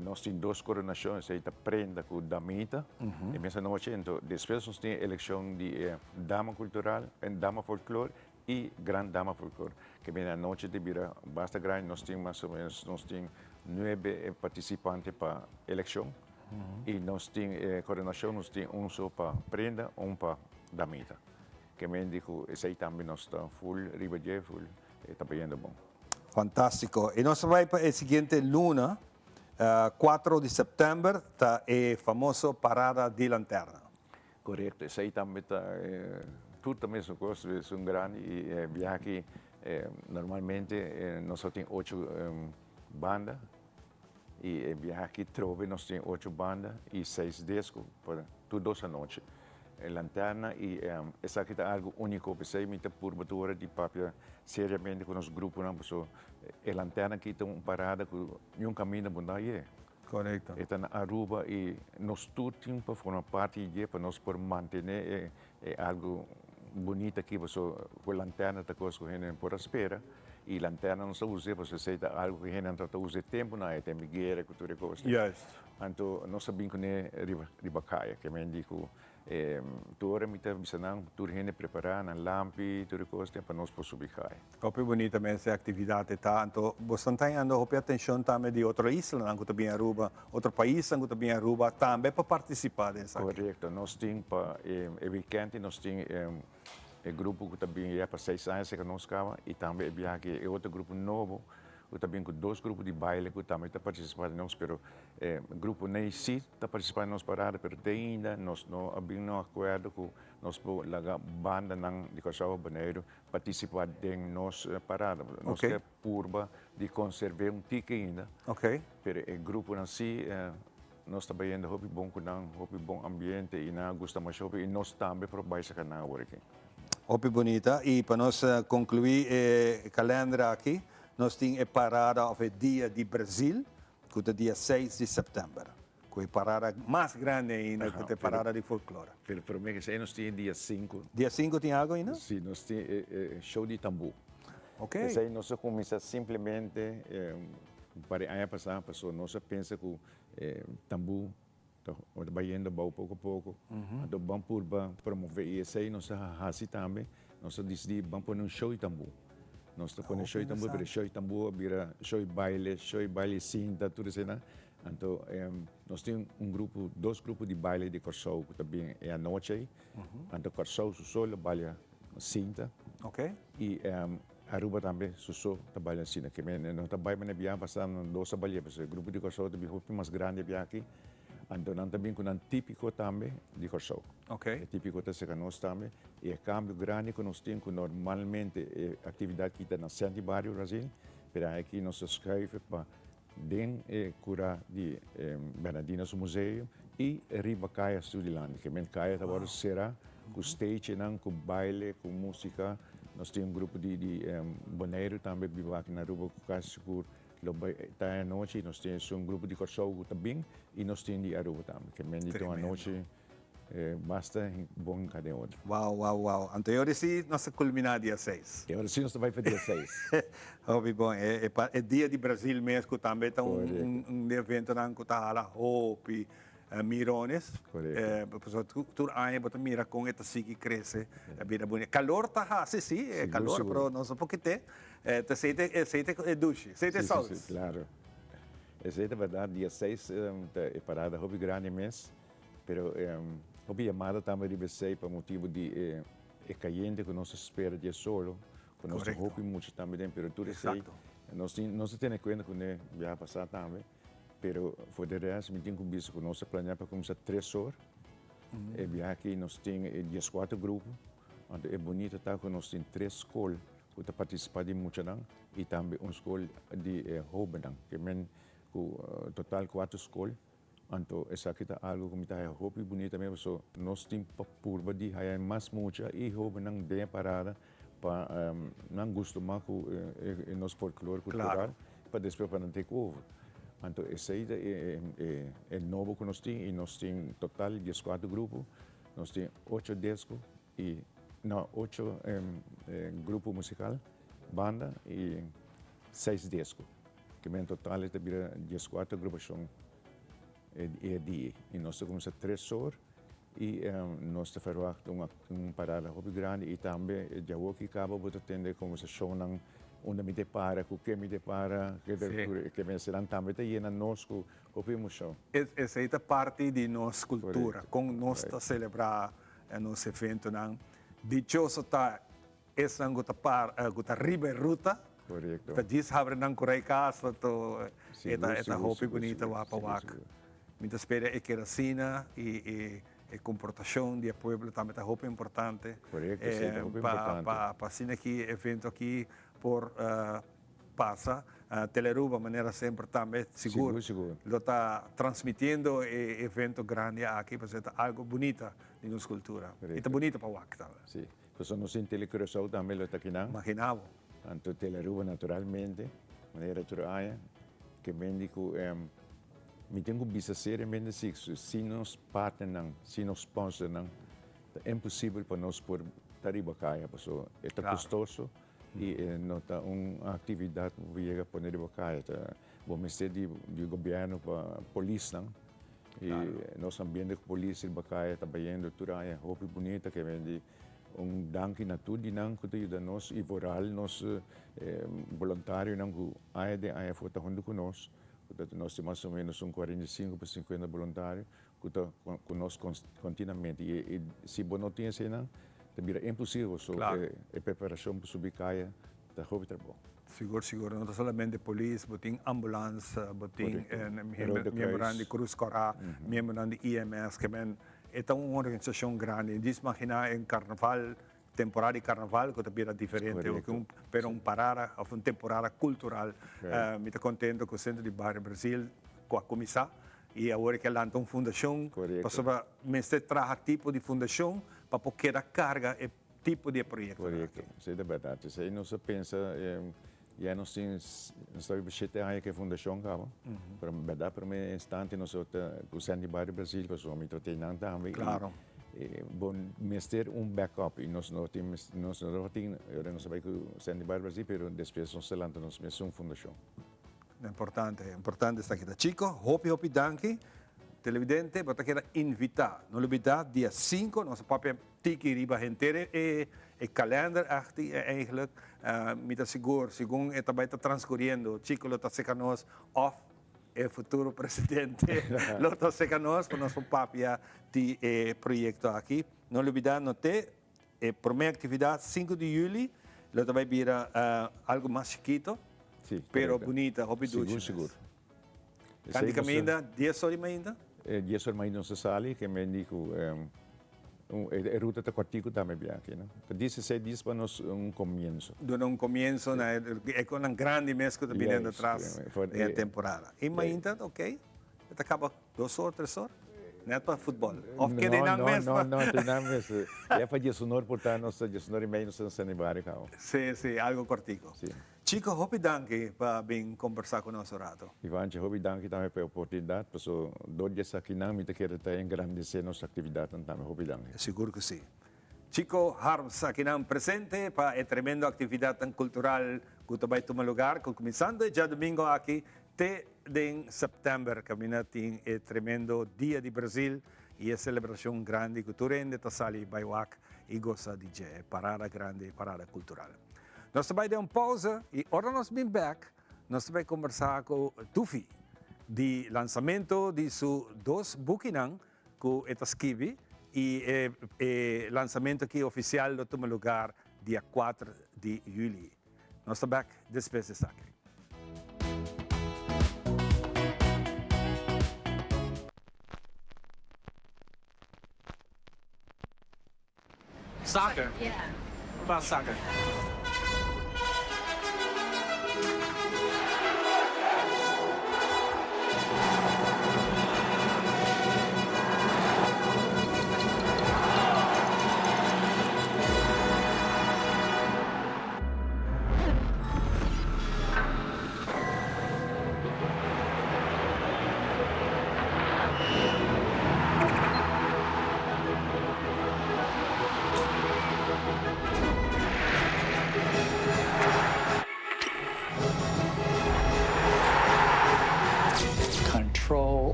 Nos tin dos coronashon, esei ta prenda cu damita e mes anochi. Ento despues nos tin eleccion di e dama cultural, dama folklore y gran dama folklore. Ke bini anochi ta bira basta grandi, nos tin mas o menos nos tin nuebe participante pa eleccion y nos tin e coronashon nos tin un so pa prenda, un pa damita. Ke men di cu esei tambe nos ta full riba dje, full e ta bayendo bon. Fantástiko. I nos ta bai pa e siguiente luna, cuatro di sèptèmber, ta e famoso Parada di Lanterna. Korekto, esei tambe ta tur ta mesun kos, esun grandi i e biaha aki normalmente nos ta tin ocho banda i e biaha aki trobe nos tin ocho banda i seis desko pa tur dos anochi. E lanterna i esaki ta algu úniko, p'esei mi ta purba tur ora di papia seriamente ku nos gruponan pasobra e lanterna aki ta un parada ku niun kaminda bo no a yega. Korekto. E ta na Aruba i nos tur tin pa forma parti di dje pa nos por mantené e algu bunita aki pasobra ku lanterna ta kos ku hende por a spera i lanterna nos ta us'é pasobra esei ta algu ku hendenan tabata usa e tempunan ei, tempu di guera ku tur e kos. Juist. Anto nos a bin kuné riba riba kaya ke men di ku tur ora mi ta bisa nan tur hende prepará nan lampi tur e kos pa nos por subi kaya. Hopi bunita mes e aktividat e ta. Anto boso ta hañando hopi atenshon tambe di otro islanan ku ta bin Aruba, otro paisnan ku ta bin Aruba tambe pa partisipá den esaki. Korekto. Nos tin pa e wikènt nos tin e grupo ku ta bin ya pa seis aña serka nos kaba i tambe e biaha aki e otro grupo nobo ku ta bin ku dos grupo di baile ku tambe ta partisipá den nos pero e grupo nei si ta partisipá den nos parada pero te ainda nos no a bin na un akuerdo ku nos por laga bandanan di Kòrsou òf Boneiru partisipá den nos parada. Nos ke purba di konserv'é un tiki ainda pero e gruponan si nos ta bayendo hopi bon ku nan, hopi bon ambiente i nan a gusta masha hopi i nos tambe por bai saka nan awor aki. Hopi bunita y pa nos conclui e kalender aki nos tin e parada of e dia di Brazil cu ta dia seis di september cu e parada mas grandi ainda cu ta e parada di folklore. Pero prome cu esey nos tin e dia sinku. Dia sinku tin algo ainda? Si nos tin e show di tambu. Ok. Esey nos a cuminsa simplemente un par di aña pasa pasobra nos a pensa cu e tambu Ta bayendo abou poko poko. Anto ban purba promove i esei nos a hasi tambe. Nos a disidí ban pone un show di tambú. Nos ta pone show di tambú, pero e show di tambú a bira show di baile, show di baile sinta, tur eseinan. Anto nos tin un grupo, dos grupo di baile di Kòrsou ku ta bin e anochi ei. Anto Kòrsou su so lo balia sinta. I Aruba tambe su so ta balia asina. Ke men no ta bai manera biaha pasá nan dos a balia pasobra e grupo di Kòrsou ta bin hopi mas grandi biaha aki. Anto nan ta bin ku nan típiko tambe di Kòrsou. E típiko ta serka nos tambe. I e kambio grandi ku nos tin ku normalmente e aktividat aki ta na Senti Bario Brazil, pero aki nos ta schuiven pa den e kura di Bernardino su museo i riba Kaya Studiland. Ke men kaya ta wòrdu será ku stagenan, ku baile, ku músika. Nos tin un grupo di di Boneiru tambe biba aki na Aruba ku kasi sigur lo bai ta e anochi. Nos tin esun grupo di Kòrsou ku ta bin i nos tin di Aruba tambe. Ke men di ta un anochi Basta bon ka den otro. Wow wow wow anto e ora si nos ta culmina dia seis. E ora si nos ta bai pa dia seis. Hopi bon e e dia di Brasil mes cu tambe ta un un di eventonan cu ta hala hopi mirones. Pasobra tur aña bo ta mira con e ta sigui crece a bira bunita. Calor ta haci si e calor pero nos no por kite ta esey esey ta e dushi esey ta e saus. Si si claro esey ta berdad dia seis ta e parada hopi grandi mes. Pero hopi yamada tambe riba esei pa motibu di e kayente ku nos ta spera di e solo, ku nos ta hopi mucha tambe den, pero tur esei nos tin nos ta tene kuenta kuné biaha pasá tambe, pero for de rest mi tin ku bisa ku nos ta planeá pa kuminsá tres or, e biaha aki nos tin e dieskuater grupo, anto e bunita ta ku nos tin tres skol ku ta partisipá di muchanan i tambe un skol di e hóbennan, ke men ku total kuater skol. Anto esaki ta algo ku mi ta haya hopi bunita mes paso nos tin pa purba di haya mas mucha i hobennan den e parada pa nan gustuma ku e nos folklore kultural pa despues pa nan take over. Anto esei ta e nobo ku nos tin i nos tin total dieskuater grupo, nos tin ocho desko i no ocho grupo musikal, banda i seis desko. Ke men total e ta bira dieskuater agrupashon e dia. I nos ta kuminsá tres or i nos ta ferwagt un un parada hopi grandi i tambe djawoki kaba bo ta tende kombersashonnan unda mi ta para, ku ke mi ta para, ke mester tambe ta yena nos ku hopi emoshon. Esei ta parti di nos kultura, kon nos ta selebrá nos eventonan. Dichoso ta esnan ku ta par ku ta riba e ruta. Korekto. Ta djis habri nan ku rei kas anto e ta e ta hopi bunita wak pa wak. Mi ta spera e keda asina i e e komportashon di e pueblo tambe ta hopi importante. Korekto, si, ta hopi importante. Pa pa asina ki e evento aki por pasa. Telearuba manera semper tambe sigur lo ta transmitiendo e evento grandi aki pasobra ta algo bunita di nos cultura. Y ta bunita pa wak tambe. Si. Pasobra nos tin Telecuraçao tambe lo ta kinan. Magina bo. Anto Telearuba naturalmente, manera tur aña, ke men di ku mi tin ku bisa seriamente si sin nos partnernan, sin nos sponsornan, ta imposibel pa nos por ta riba kaya pasobra e ta kostoso. I e no ta un aktividat ku bo yega pone riba kaya. Ta bo mester di gobièrnu pa polisnan. I nos ambiente ku polis riba kaya ta bayendo tur aña hopi bunita ke men di un danki na tur di nan ku ta yuda nos i vooral nos boluntarionan ku aña den aña afó ta huntu ku nos. Ku ta nos tin mas o menos un 45 pa 50 boluntario Ku ta ku nos kontinuamente. I si bo no tin eseinan, ta bira imposibel. So e preparashon pa subi kaya ta hopi trabou. Sigur, sigur. No ta solamente polis, bo tin ambulans, bo tin miembronan di Cruz Cora, miembronan di EMS. Ke men e ta un organisashon grandi. Djis maginá e karnaval, temporada di karnaval ku ta bira diferente. Pero un parada òf un temporada kultural. Mi ta kontento ku Sentro di Bario Brasil ku a kuminsá. I awor e ke lanta un fundashon pasobra mester traha tipo di fundashon pa por keda karga e tipo di e proyektonan aki. Korekto, esei ta bèrdat. Esei nos a pensa, ya nos tin, nos ta riba shete aña ku e fundashon kaba, pero bèrdat promé instante nos a ta ku Senti Bario Brasil pasobra mi ta tei nan tambe i bo mester un backup i nos no tin, nos no tin, ora nos a bai ku Senti Bario Brasil pero despues nos a lanta nos mesun fundashon. Importante, importante esaki ta. Chico, hopi hopi danki. Televidente, bo ta keda invita. No lubida, dia 5 nos a papia tiki riba henter e e kalender aki eigenlijk. Mi ta sigur, segun e ta bai ta transcuriendo, Chico lo ta seca nos of e futuro presidente lo ta seca nos pa nos por papia di e proyecto aki. No lubida, no te E prome actividad 5 di juli lo ta bay bira algo mas chikito, Sí, pero correcto. bunita, hopi dushi Sigur, sigur. mes. Canti caminda, 10 or di mainta? 10 or mainta nos ta sali, ke men di ku e ruta ta kortiku tambe biaha, no? Ta 16 dies pa nos un komienso. Duna un komienso na e konan grandi mes ku ta bini atras den e temporada. I mainta, ok, e ta kaba Dos or, tres or? Net pa futbol. Of ke den nan mes? No, no, no, den nan mes. Ya pa diesunor por ta nos, diesunor y medio nos ta na Sani Barrio caba. Si, si, algo cortico. Si. Chico, hopi danki pa bin combersa cu nos un rato. Ivanchi, hopi danki tambe pa e oportunidad, paso dor di esakinan mi ta kere ta engrandece nos actividadnan tambe. Hopi danki. Sigur cu si. Chico Harms akinan presente pa e tremendo actividadnan cultural cu ta bay tuma lugar cu cuminsando e djadomingo aki Te den sèptèmber kaminda tin e tremendo Dia di Brazil i e selebrashon grandi ku tur hende ta sali bai wak i gosa di dje, e parada grandi, e parada kultural. Nos ta bai den un pousa i ora nos bin bèk nos ta bai kombersá ku Tufi di lansamentu di su dos bukinan ku e ta skibi i e lansamentu aki ofisial lo tuma lugar dia kuater di yüli. Nos ta bek despues di esaki. Soccer? Yeah. What about soccer?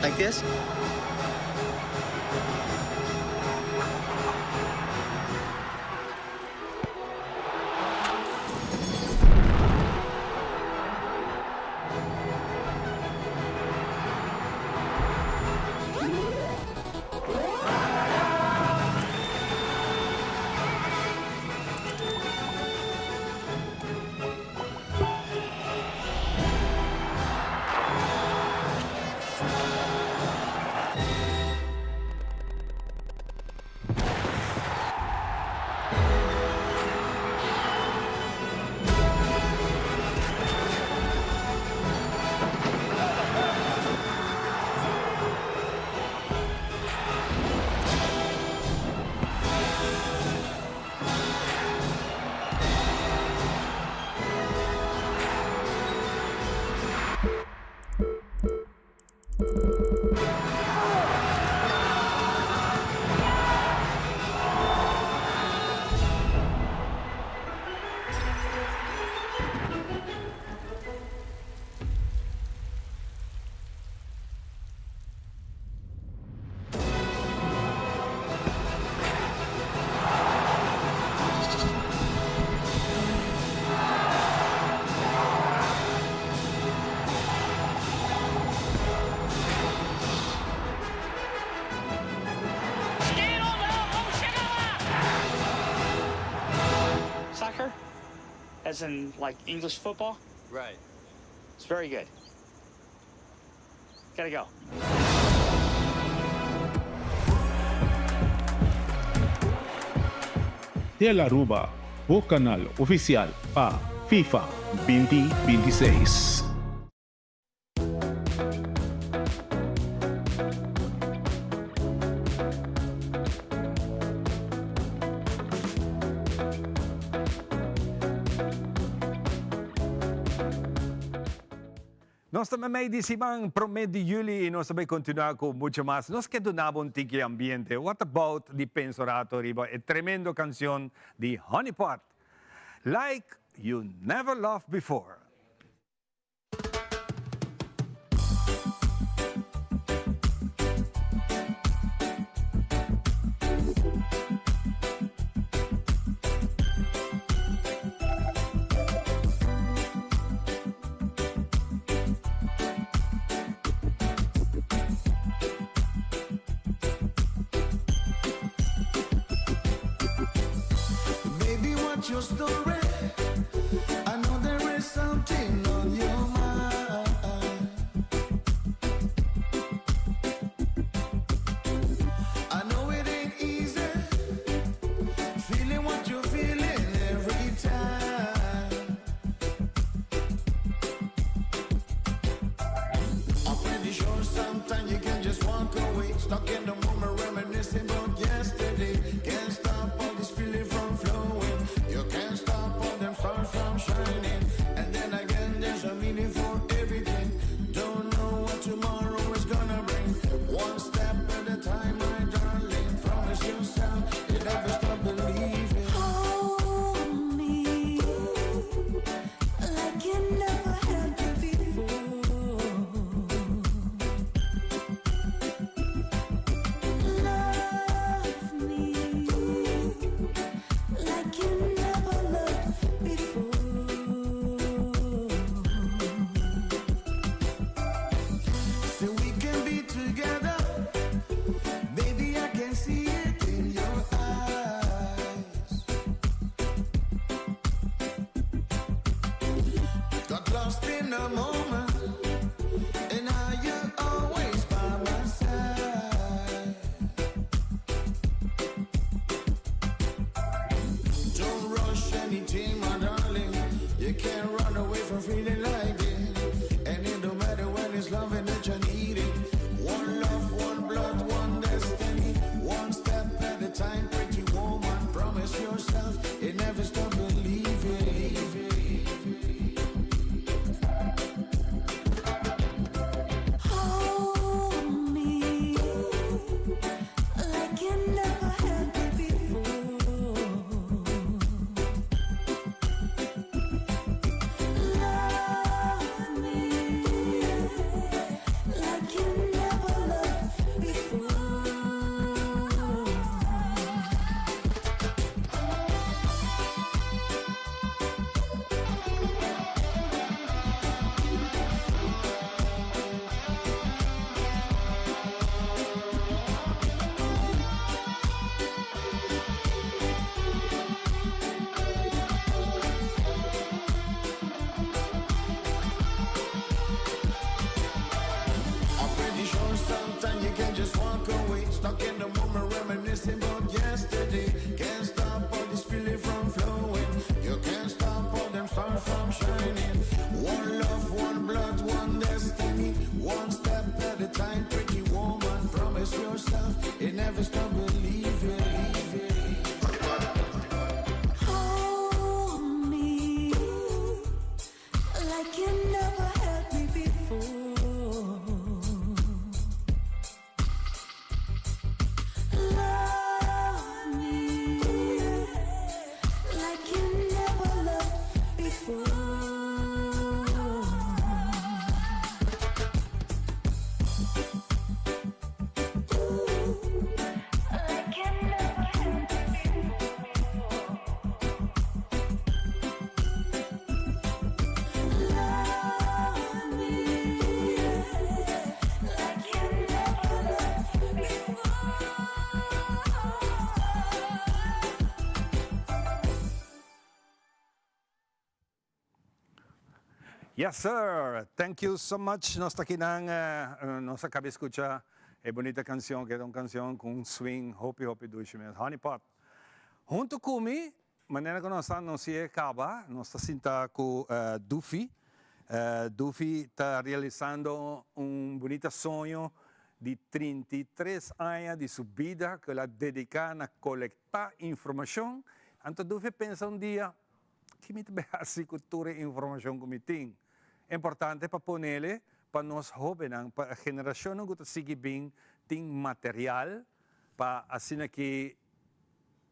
Like this? Soccer? As in, like, English football? Right. It's very good. Gotta go. Telaruba, bo canal oficial pa FIFA 2026. Nos ta meimei di siman prome di juli y nos ta bay continua cu mucho mas. Nos ke duna bo un tiki ambiente. What about di pensa un rato riba e tremendo cancion di Honey Pot, Like You Never Loved Before. Baby, what's your story? I know there is something on your mind. I know it ain't easy feeling what you're feeling every time. I'm pretty sure sometimes you can just walk away, stuck in the moment, reminiscing about yesterday. Can't stop all this feeling from flowing. You can't stop. Woman, promise yourself, you never stop believing. Hold me like you never had me before. Love me like you never loved before. Like you never had me Love me like you never loved before. Yes, sir. Thank you so much. Nos ta aki nan, nos a caba di scucha e bunita cancion, cu ta un cancion cu un swing hopi hopi dushi mes. Honey Pot. Hunto cu mi, manera cu nos a anuncia caba, nos ta sinta cu Dufi. Dufi ta realisando un bunita soño di 33 aña di su bida cu el a dedica na colecta informacion. Anto Dufi a pensa un dia, Ki mi ta bay haci cu tur e informacion cu mi tin? Importante pa ponele pa nos hobennan, pa e generacionnan cu ta sigui bin tin material pa asina ki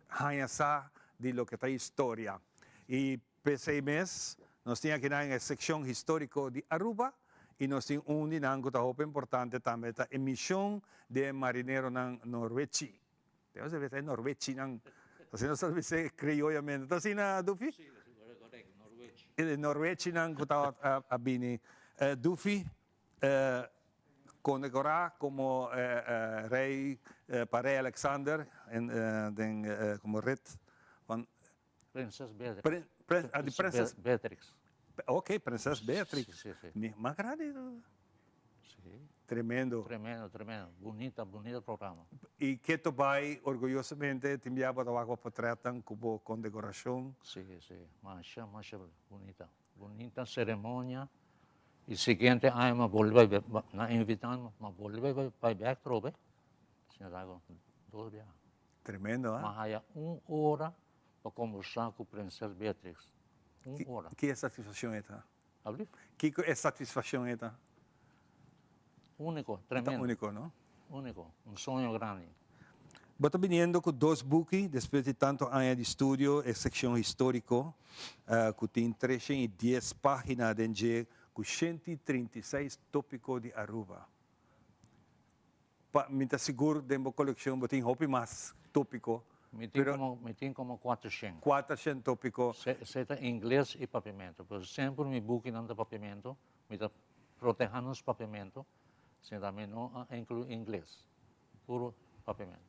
haña sa di loke ta historia. Y p'esey mes nos tin akinan e seccion historico di Aruba y nos tin un di nan cu ta hopi importante tambe ta e mision di e marineronan Norwechi. Tenemos debe ta e norwechinan. Asina nos ta bisa criollamente. Ta asina, Dufi? Sí, correcto, norwechi. E norwechinan cu ta a bini. Dufi, condecorá como rey pa rey Alexander den como red van Prinses Beatrix. Ah, di Prinses Beatrix. Ok, Prinses Beatrix. Sí, sí. Mi, mas grandi. Sí. Tremendo. Tremendo, tremendo. Bunita, bunita programa. Y keto bay orgullosamente tin bia bo ta wak bo potretnan cu bo condecoracion. Sí, sí. Masha, masha bunita. Bunita ceremonia. Y siguiente aña mi a bolbe bay, nan a invita mi, mi a bolbe bay bek trobe. Asina ta algo dos bia. Tremendo, ah. Mi a haya un ora pa kombersá ku Prinses Beatrix. Un ora. Ki e satisfakshon e ta? Alblief? Kiko e satisfakshon e ta? Úniko, tremendo. Ta úniko, no? Úniko, un soño grandi. Bo ta biniendo ku dos buki despues di tantu aña di studio, e sekshon históriko ku tin 310 página den dje ku 136 tópiko di Aruba. Pa mi ta sigur den bo kolekshon bo tin hopi mas tópiko. Mi tin komo, mi tin komo kuatershen. Kuatershen tópiko. Esei ta ingles i papiamentu. Pero semper mi bukinan ta papiamentu. Mi ta proteha nos papiamentu. Sinta mi no a inkluí ingles. Puro papiamentu.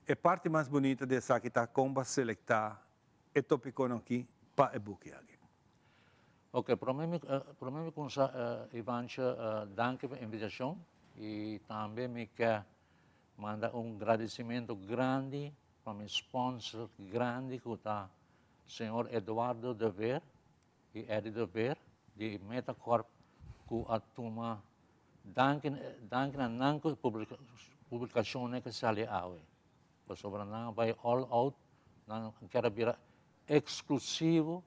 E parti mas bunita di esaki ta kon bo a selektá e tópikonan aki pa e buki aki. Ok, promé mi promé mi kumsa Ivancho danki pa invitashon i tambe mi ke manda un gradisimentu grandi pa mi sponsor grandi ku ta señor Eduardo de Veer i Eddie de Veer di Metacorp ku a tuma danki danki na nan ku e publikashonnan ke sali awe pasobra nan a bai all out nan kier a bira eksklusivo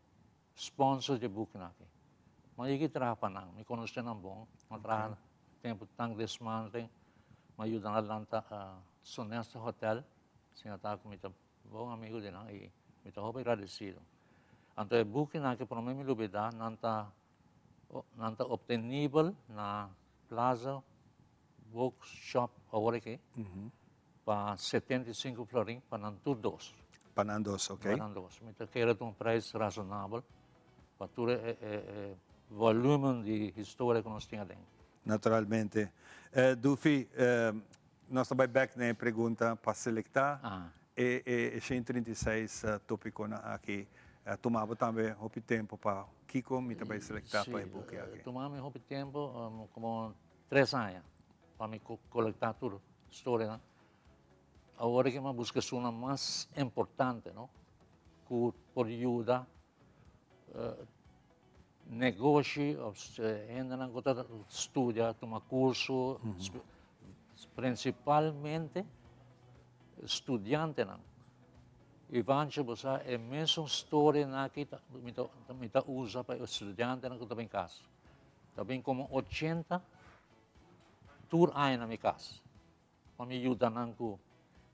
Sponsor dje bukinan aki. Ma yegi traha pa nan. Mi konosé nan bon. Mi a traha tempu tank desmanteling. Mi a yuda nan lanta Sonesta Hotel. Asina ta ku mi ta bon amigu di nan i mi ta hopi agradesido. Anto e bukinan aki promé mi lubidá nan ta nan ta optenibel na Plaza Bookshop awor aki pa 75 florin pa nan tur dos. Pa nan dos, ok. Pa nan dos. Mi ta kere ta un prijs razonabel pa tur e e volumen di historia ku nos tin aden. Naturalmente. Dufi, nos ta bai bek na e pregunta pa selektá e e 136 topikonan aki. A tuma bo tambe hopi tempu pa kiko mi ta bai selektá pa e buki aki? Si, tuma mi hopi tempu, komo tres aña pa mi kolektá tur storianan. Awor ke mi a buska esunnan mas importante, no, ku por yuda negoshi òf hendenan ku ta studia, tuma kurso. Principalmente studiantenan. Ivancho bo sa e mesun storianan aki ta mi ta mi ta usa pa e studiantenan ku ta bin kas. Ta bin komo ochenta tur aña na mi kas pa mi yuda nan ku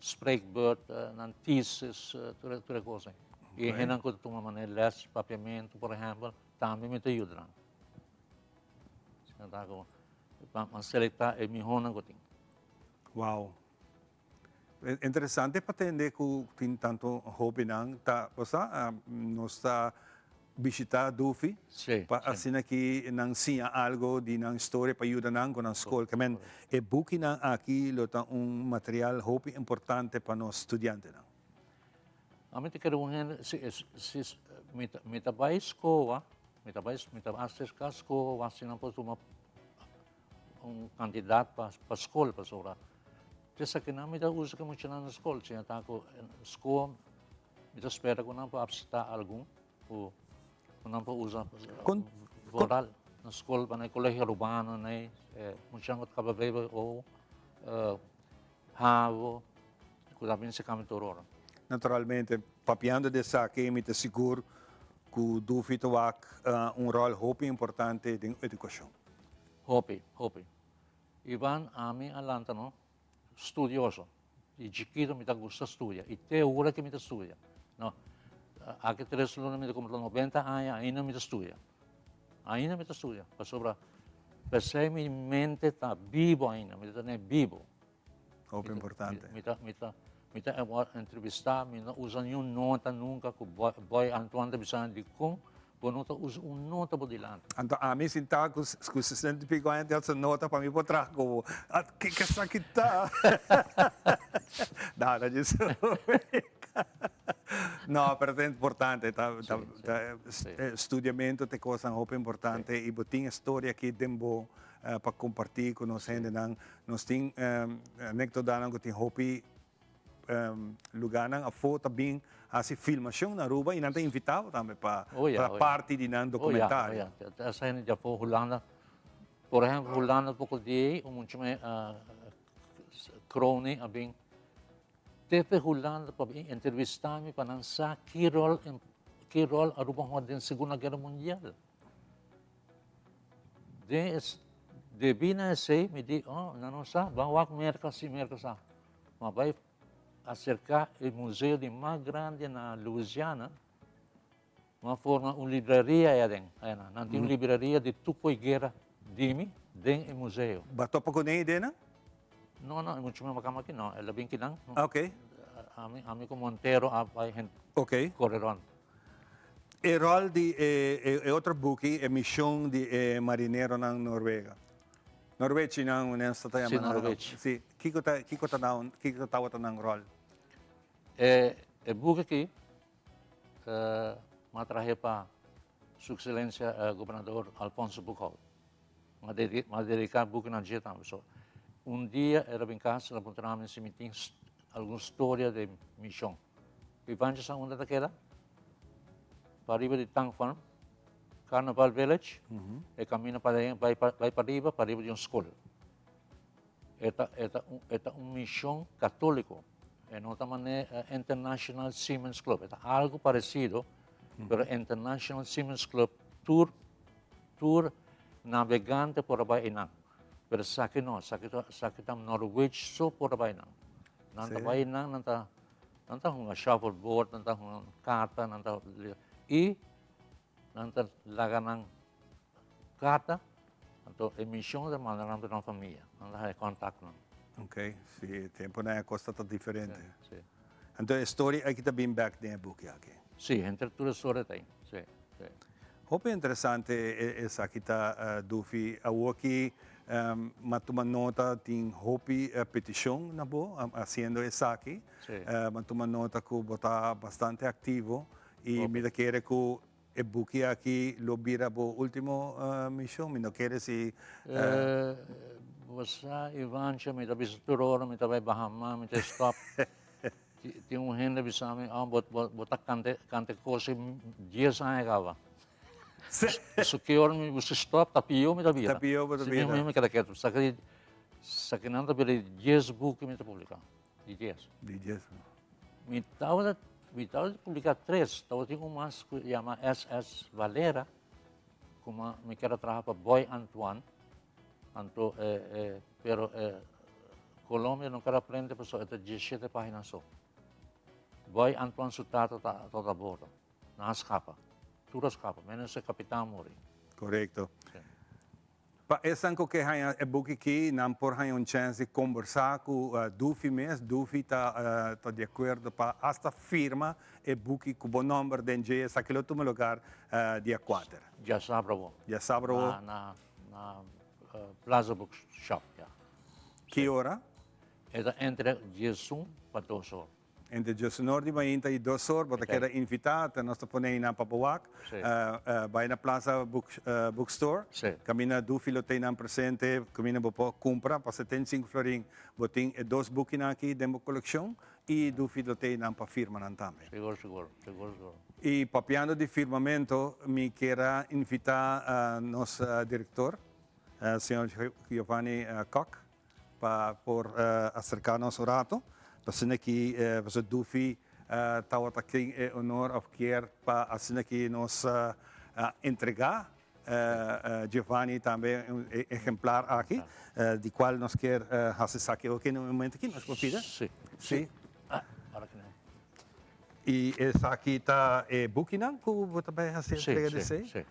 spreekbeurt, nan thesis, tur tur e kos ei. I e hendenan ku ta tuma manera les papiamentu por ehèmpel tambe mi ta yuda nan. Asina ta ku pa selektá e mihónan ku tin. Wow. Interesante pa tende ku tin tantu hobennan ta, bo sa, nos ta bishita Dufi pa asina ki nan siña algo di nan storia pa yuda nan ku nan skol. Ke men e bukinan aki lo ta un material hopi importante pa nos studiantenan. Ami ta kere un hende, si, si mi ta, mi ta bai skoa, mi ta bai, mi ta aserka skoa wak si nan por tuma un kandidat pa pa skol pasobra esakinan mi ta usa ku muchanan na skol si nan ta ku skol mi ta spera ku nan por apseptá algun ku ku nan por usa vooral na skol pa na kolegio arubano na e muchanan ku ta kaba vwo havo ku ta bin seka mi tur ora. Naturalmente papiando di esaki mi ta sigur ku Dufi ta wak un ròl hopi importante den edukashon. Hopi, hopi. Ivan, ami a lanta no, studioso. Di chikito mi ta gusta studia i te ora ke mi ta studia. No, aki tres luna mi ta kumpli noventa aña ainda mi ta studia. Ainda mi ta studia, pasobra p'esei mi mente ta bibo ainda, mi ta tene bibo. Hopi importante. Mi ta, mi ta, mi ta entrevistá, mi no usa niun nota nunka ku Boy Antoine ta bisa dikon bo no ta usa un nota bo dilanti. Anto ami sintá ku ku sesenta i piko aña tin hasi nota pa mi por traha ku bo. Kiko esaki ta? No, ta djis No, pero ta importante, ta ta ta studiamentu ta e kosnan hopi importante i bo tin e storia aki den bo pa kompartí ku nos hendenan. Nos tin anekdotanan ku tin hopi lugánan afó ta bin hasi filmashon na Aruba i nan ta invitá bo tambe pa parti di nan dokumentario. Oh ya, oh ya. Esa hende di afó Hulanda, por ehèmpel Hulanda poko di ei un mucha me Crony a bin te fe Hulanda pa bin entrevistá mi pa nan sa ki ròl ki ròl Aruba hunga den Segunda Guera Mundial. Den es, debí na esei mi di, oh, nan no sa, ban wak Merka si Merka sa. Ma bai aserká e museo di mas grandi na Louisiana, nan forma un libreria ei aden, einan. Nan tin un libreria di tur koi guera di mi den e museo. Bo a topa ku nan idea nan? No, no, e mucha mi kama aki no, el a bin kinan. Ok. Ami, ami ku Montero a bai hen Ok. kore rond. E rol di e e otro buki, e mision di e marineronan Norwega. Norwechinan, unes ta yama Si, nan. Norwechi. Si, kiko ta, kiko ta nan, kiko tabata nan rol? E e buki aki mi a trahe pa Su Excelencia Gobernador Alfonso Boekhoudt. Mi a dedica buki na dje tambe. So, un dia el a bin cas, el a puntra mi si mi tin algun storia di mision. Ivancho sa unda ta keda? Pariba di Tank Farm, Carnaval Village, e camino pa bai bai pariba, pariba di un school. E ta e ta e ta un mision catolico. E no ta mane International Seamen's Club, e ta algo parecido, pero International Seamen's Club tur Tur nabegante por a bai einan, pero esaki no, esaki ta esaki ta Norwich so por a bai einan. Nan ta bai einan, nan ta nan ta hunga shuffleboard, nan ta hunga karta, nan ta i nan ta laga nan karta, anto e mishon ta manda nan pa nan famia, nan ta haya kontak nan. Ok, si, e temponan e kos ta ta diferente. Si, si. Anto e storia aki ta bin bek den e buki aki? Si, henter tur e storia ta ei, si, si. Hopi interesante esaki ta Dufi. Awoki m'a tuma nota tin hopi peticion na bo haciendo esaki. M'a tuma nota cu bo ta bastante activo y mi ta kere cu e buki aki lo bira bo ultimo mision. Mi no kere si. Bo sa Ivancho mi ta bisa tur ora mi ta bay Bahama mi ta stop. Tin un hende bisa mi, oh, bo, bo, bo ta kante, kante kos dies aña kaba. So ki ora mi buska stop, ta pio mi ta bira. Ta pio bo ta Si bira. mi mi keda ketu. Sa ki, Sakinan ta bira di dies buki mi ta publiká. Di dies. Di dies. Mi tabata, mi tabata publiká tres. Tabatin un mas ku yama SS Valera, ku mi ker a traha pa Boy Antoine. Anto e, e, pero e Colombia no ker a prende pasobra e ta diesshete página so. Boy Antoine su tata ta ta a bordo. Nan a skapa. Tur a skapa, menos e kapitan a muri. Korekto. Pa esnan ku ke haña e buki aki, nan por haña un chèns di kombersá ku Dufi mes. Dufi ta ta di akuerdo pa asta firma e buki ku bo nòmber den dje. Esaki lo tuma lugar dia kuater. Djasabra bo. Djasabra bo. Na na na Plaza Book Shop, ya. Ki ora? E ta entre diesun pa dos or. Entre diesunor di mainta i dos or bo ta keda invitá, ta nos ta pone einan pa bo wak. Bai na Plaza Bookstore, kaminda Dufi lo ta einan presente, kaminda bo por kumpra pa 75 florin. Bo tin e dos bukinan aki den bo kolekshon i Dufi lo ta einan pa firma nan tambe. Sigur, sigur, sigur, sigur. I papiando di firmamento, mi kier a invitá nos direktor, señor Giovanni Kok, pa por acerca nos un rato, pa asina ki pasobra Dufi tawata tin e honor of kier pa asina ki nos entrega Giovanni tambe un ehemplar aki, di cual nos kier haci esaki oki na e momento aki, nos por pida? Si. Si. Y esaki ta e bukinan cu bo ta bay haci entrega di esey? Si, si, si.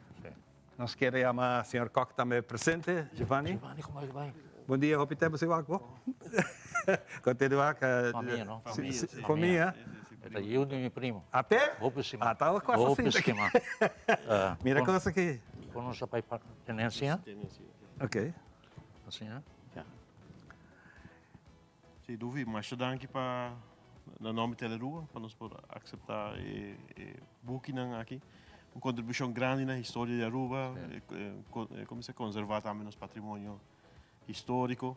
Nos kier yama señor Kok tambe presente. Giovanni. Giovanni, como ta bai? Bon dia, hopi tempo sin wak bo. Con te wak. Famia, no? Famia, si. Famia. E ta yiu di mi primo. Ate? Hopi stima. Ah, ta cos Hopi stima. Mira cos aki. Con nos a bai pa tenencia. Ok. Asina? Ja. Si, Duvi, masha danki pa na nomber di Telerua pa nos por acepta e bukinan aki. Un contribucion grandi na historia di Aruba, como se conserva tambe nos patrimonio historico.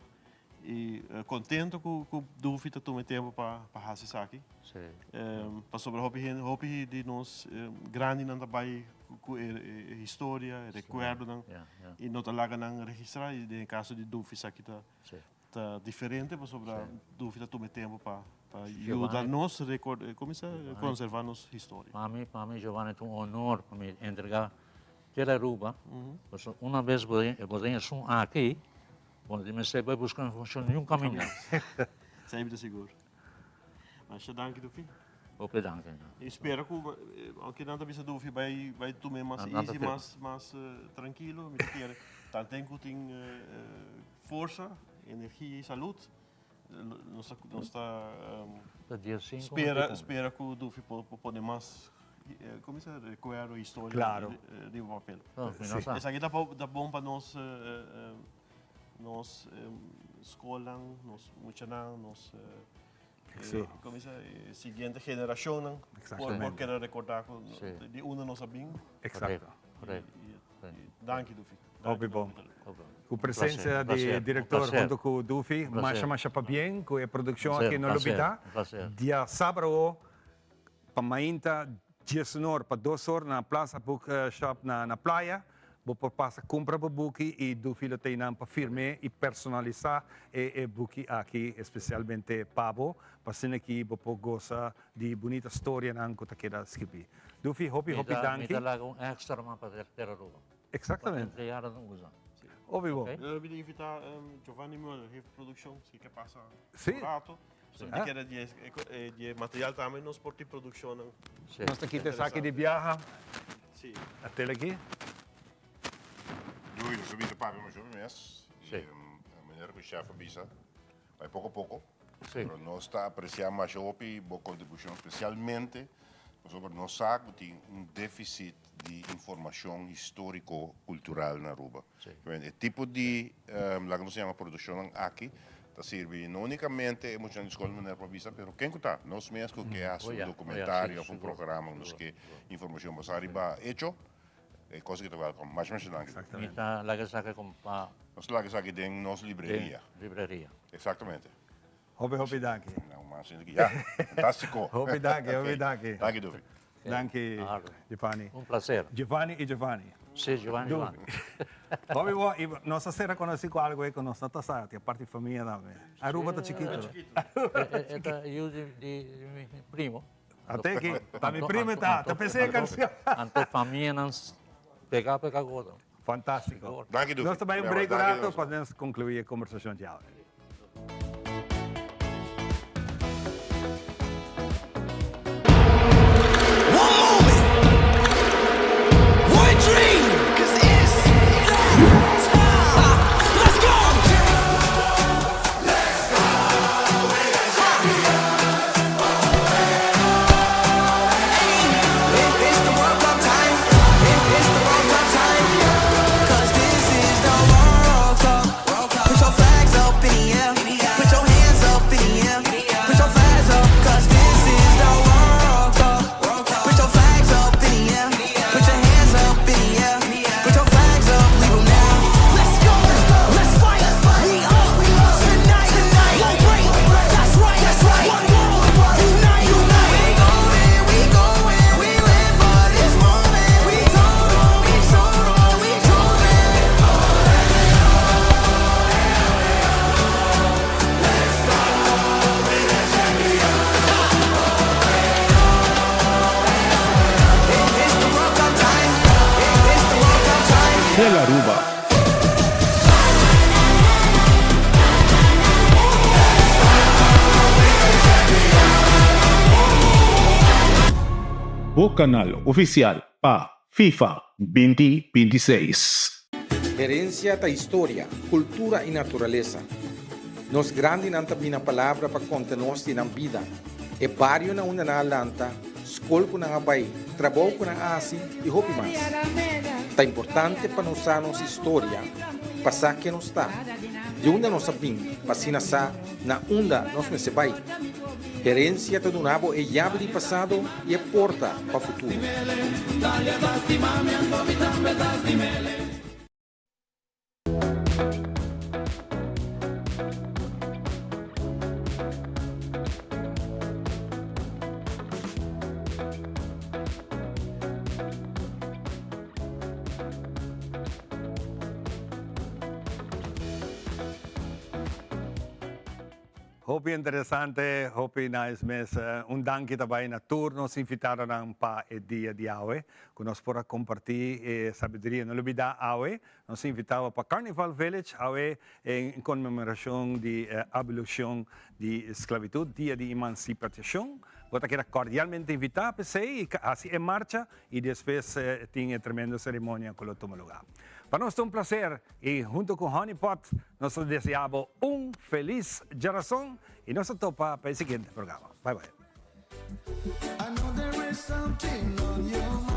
Y contento cu Duvi ta tuma e tempo pa haci esaki. Pasobra hopi hende, hopi di nos grandinan ta bay cu e historia, e recuerdonan y no ta laga nan registra y den e caso di Duvi esaki ta Ta diferente pasobra Dufi ta tuma e tempo pa pa yuda nos record como sa conserva nos historia. Pa mi pa mi Giovanni ta un honor pa mi entrega Tierra Aruba pasobra una bes bo bo den esun aki bo no tin mester bai busca informacion niun caminda. Esei mi ta sigur. Masha danki Dufi. Hopi danki. I spera ku aunke nan ta bisa Dufi bai bai tum'é mas easy mas mas trankilo mi ta kere tanten ku tin forsa, energia i salud nos ta nos ta spera spera ku Dufi por pone mas komo bisa rekuerdo historia riba papel. Esaki ta bon pa nos nos skolnan nos muchanan nos Como dice, siguiente generacionnan por por keda recorda cu di unda nos a bin. Exacto. Danki Dufi. Hopi bon. Cu presencia di director hunto cu Dufi, masha masha pabien cu e produccion aki no lubida. Dia sabado pa mainta diesunor pa dos or na Plaza Book Shop na Playa. Bo por pasa kumpra bo buki i Dufi lo ta einan pa firm'é i personalisá e e buki aki espesialmente pa bo, pa asina ki bo por gosa di bunita storianan ku ta keda skibí. Dufi, hopi hopi danki. Mi ta laga un extra man pa Terra Aruba. Exactamente. Pa empleadonan usa. Hopi bo. Mi ta invitá Giovanni Muller, hefe produkshon, si ke pasa un rato. Si. Mi kere di e material tambe nos por tin produkshonnan. Nos ta kita esaki di biaha. Si. A tele aki. Dui, nos a bisa papia masho mi mes. Si. I manera ku chef a bisa, bai poko poko. Si. Pero nos ta apresia masha hopi bo kontribushon, spesialmente pasobra nos sa ku tin un defisit di informashon históriko kultural na Aruba. Si. E tipo di, laga nos yama produkshonnan aki, ta sirbi no únikamente e muchanan di skol manera por bisa, pero ken ku ta? Nos mes ku ke hasi un dokumentario òf un programa ku nos ke informashon basá riba echo, e kos aki ta wèlkom. Masha masha danki. Mi ta laga esaki komo pa. Nos ta laga esaki den nos libreria. Den libreria. Eksaktamente. Hopi hopi danki. Nou mas ya. Fantástiko. Hopi danki, hopi danki. Danki Dufi. Danki Giovanni. Un placer. Giovanni i Giovanni. Si, Giovanni Giovanni. Hopi bo, y nos a ser reconoci cu algo cu nos no ta sa, tin parti famia tambe. Aruba ta chikito. E ta yu di mi primo. Ate ki, ta mi primo ta, ta p'esei e cancion. Anto famianan pega pega cu otro. Fantastico. Danki Dufi. Nos ta bai un break un rato pa nos conclui e conversacion djawe. One moment, one dream, 'cause it's that time. Let's go! Let's go! It's the World Cup time. It's the World Cup time. 'Cause this is the World Cup. Put your flags up in the air. Put your hands up in the air. Put your flags up. 'Cause this is the World Cup. Put your flags up in the air. Put your hands up in the air. Put your flags up, leave 'em now. Let's go. Let's fight. We up tonight. Tonight. Won't break. That's right. That's right. One world. Unite. Unite. We going. We going. We live for this moment. We total. We total. We chosen. It's the World Cup time. It's the World Cup time. Tel Aruba. Bo canal oficial pa FIFA 2026. Herencia ta historia, cultura y naturalesa. Nos grandinan ta bina palabra pa conta nos di nan bida, e bario na unda nan a lanta, scol cu nan a bay, trabou cu nan a haci y hopi mas. Ta importante pa nos sa nos historia, pa sa ken nos ta, di unda nos a bin, pa asina sa na unda nos mester bay. Herencia ta duna bo e yabi di pasado y e porta pa futuro. Hopi interesante, hopi nice mes. Un danki ta bai na tur nos invitadonan pa e dia di awe, ku nos por a kompartí e sabiduria. No lubidá awe nos invitaba pa Carnival Village awe en konmemorashon di abolushon di sklabitut, Dia di Emansipashon. Bo ta keda kordialmente invitá p'esei i hasi e marcha i despues tin e tremendo seremonia ku lo tuma lugá. Pa nos ta un plaser i huntu ku Honey Pot nos ta deseá bo un felis djarason i nos ta topa pa e siguiente programa. Bai bai. I know there is something on your mind.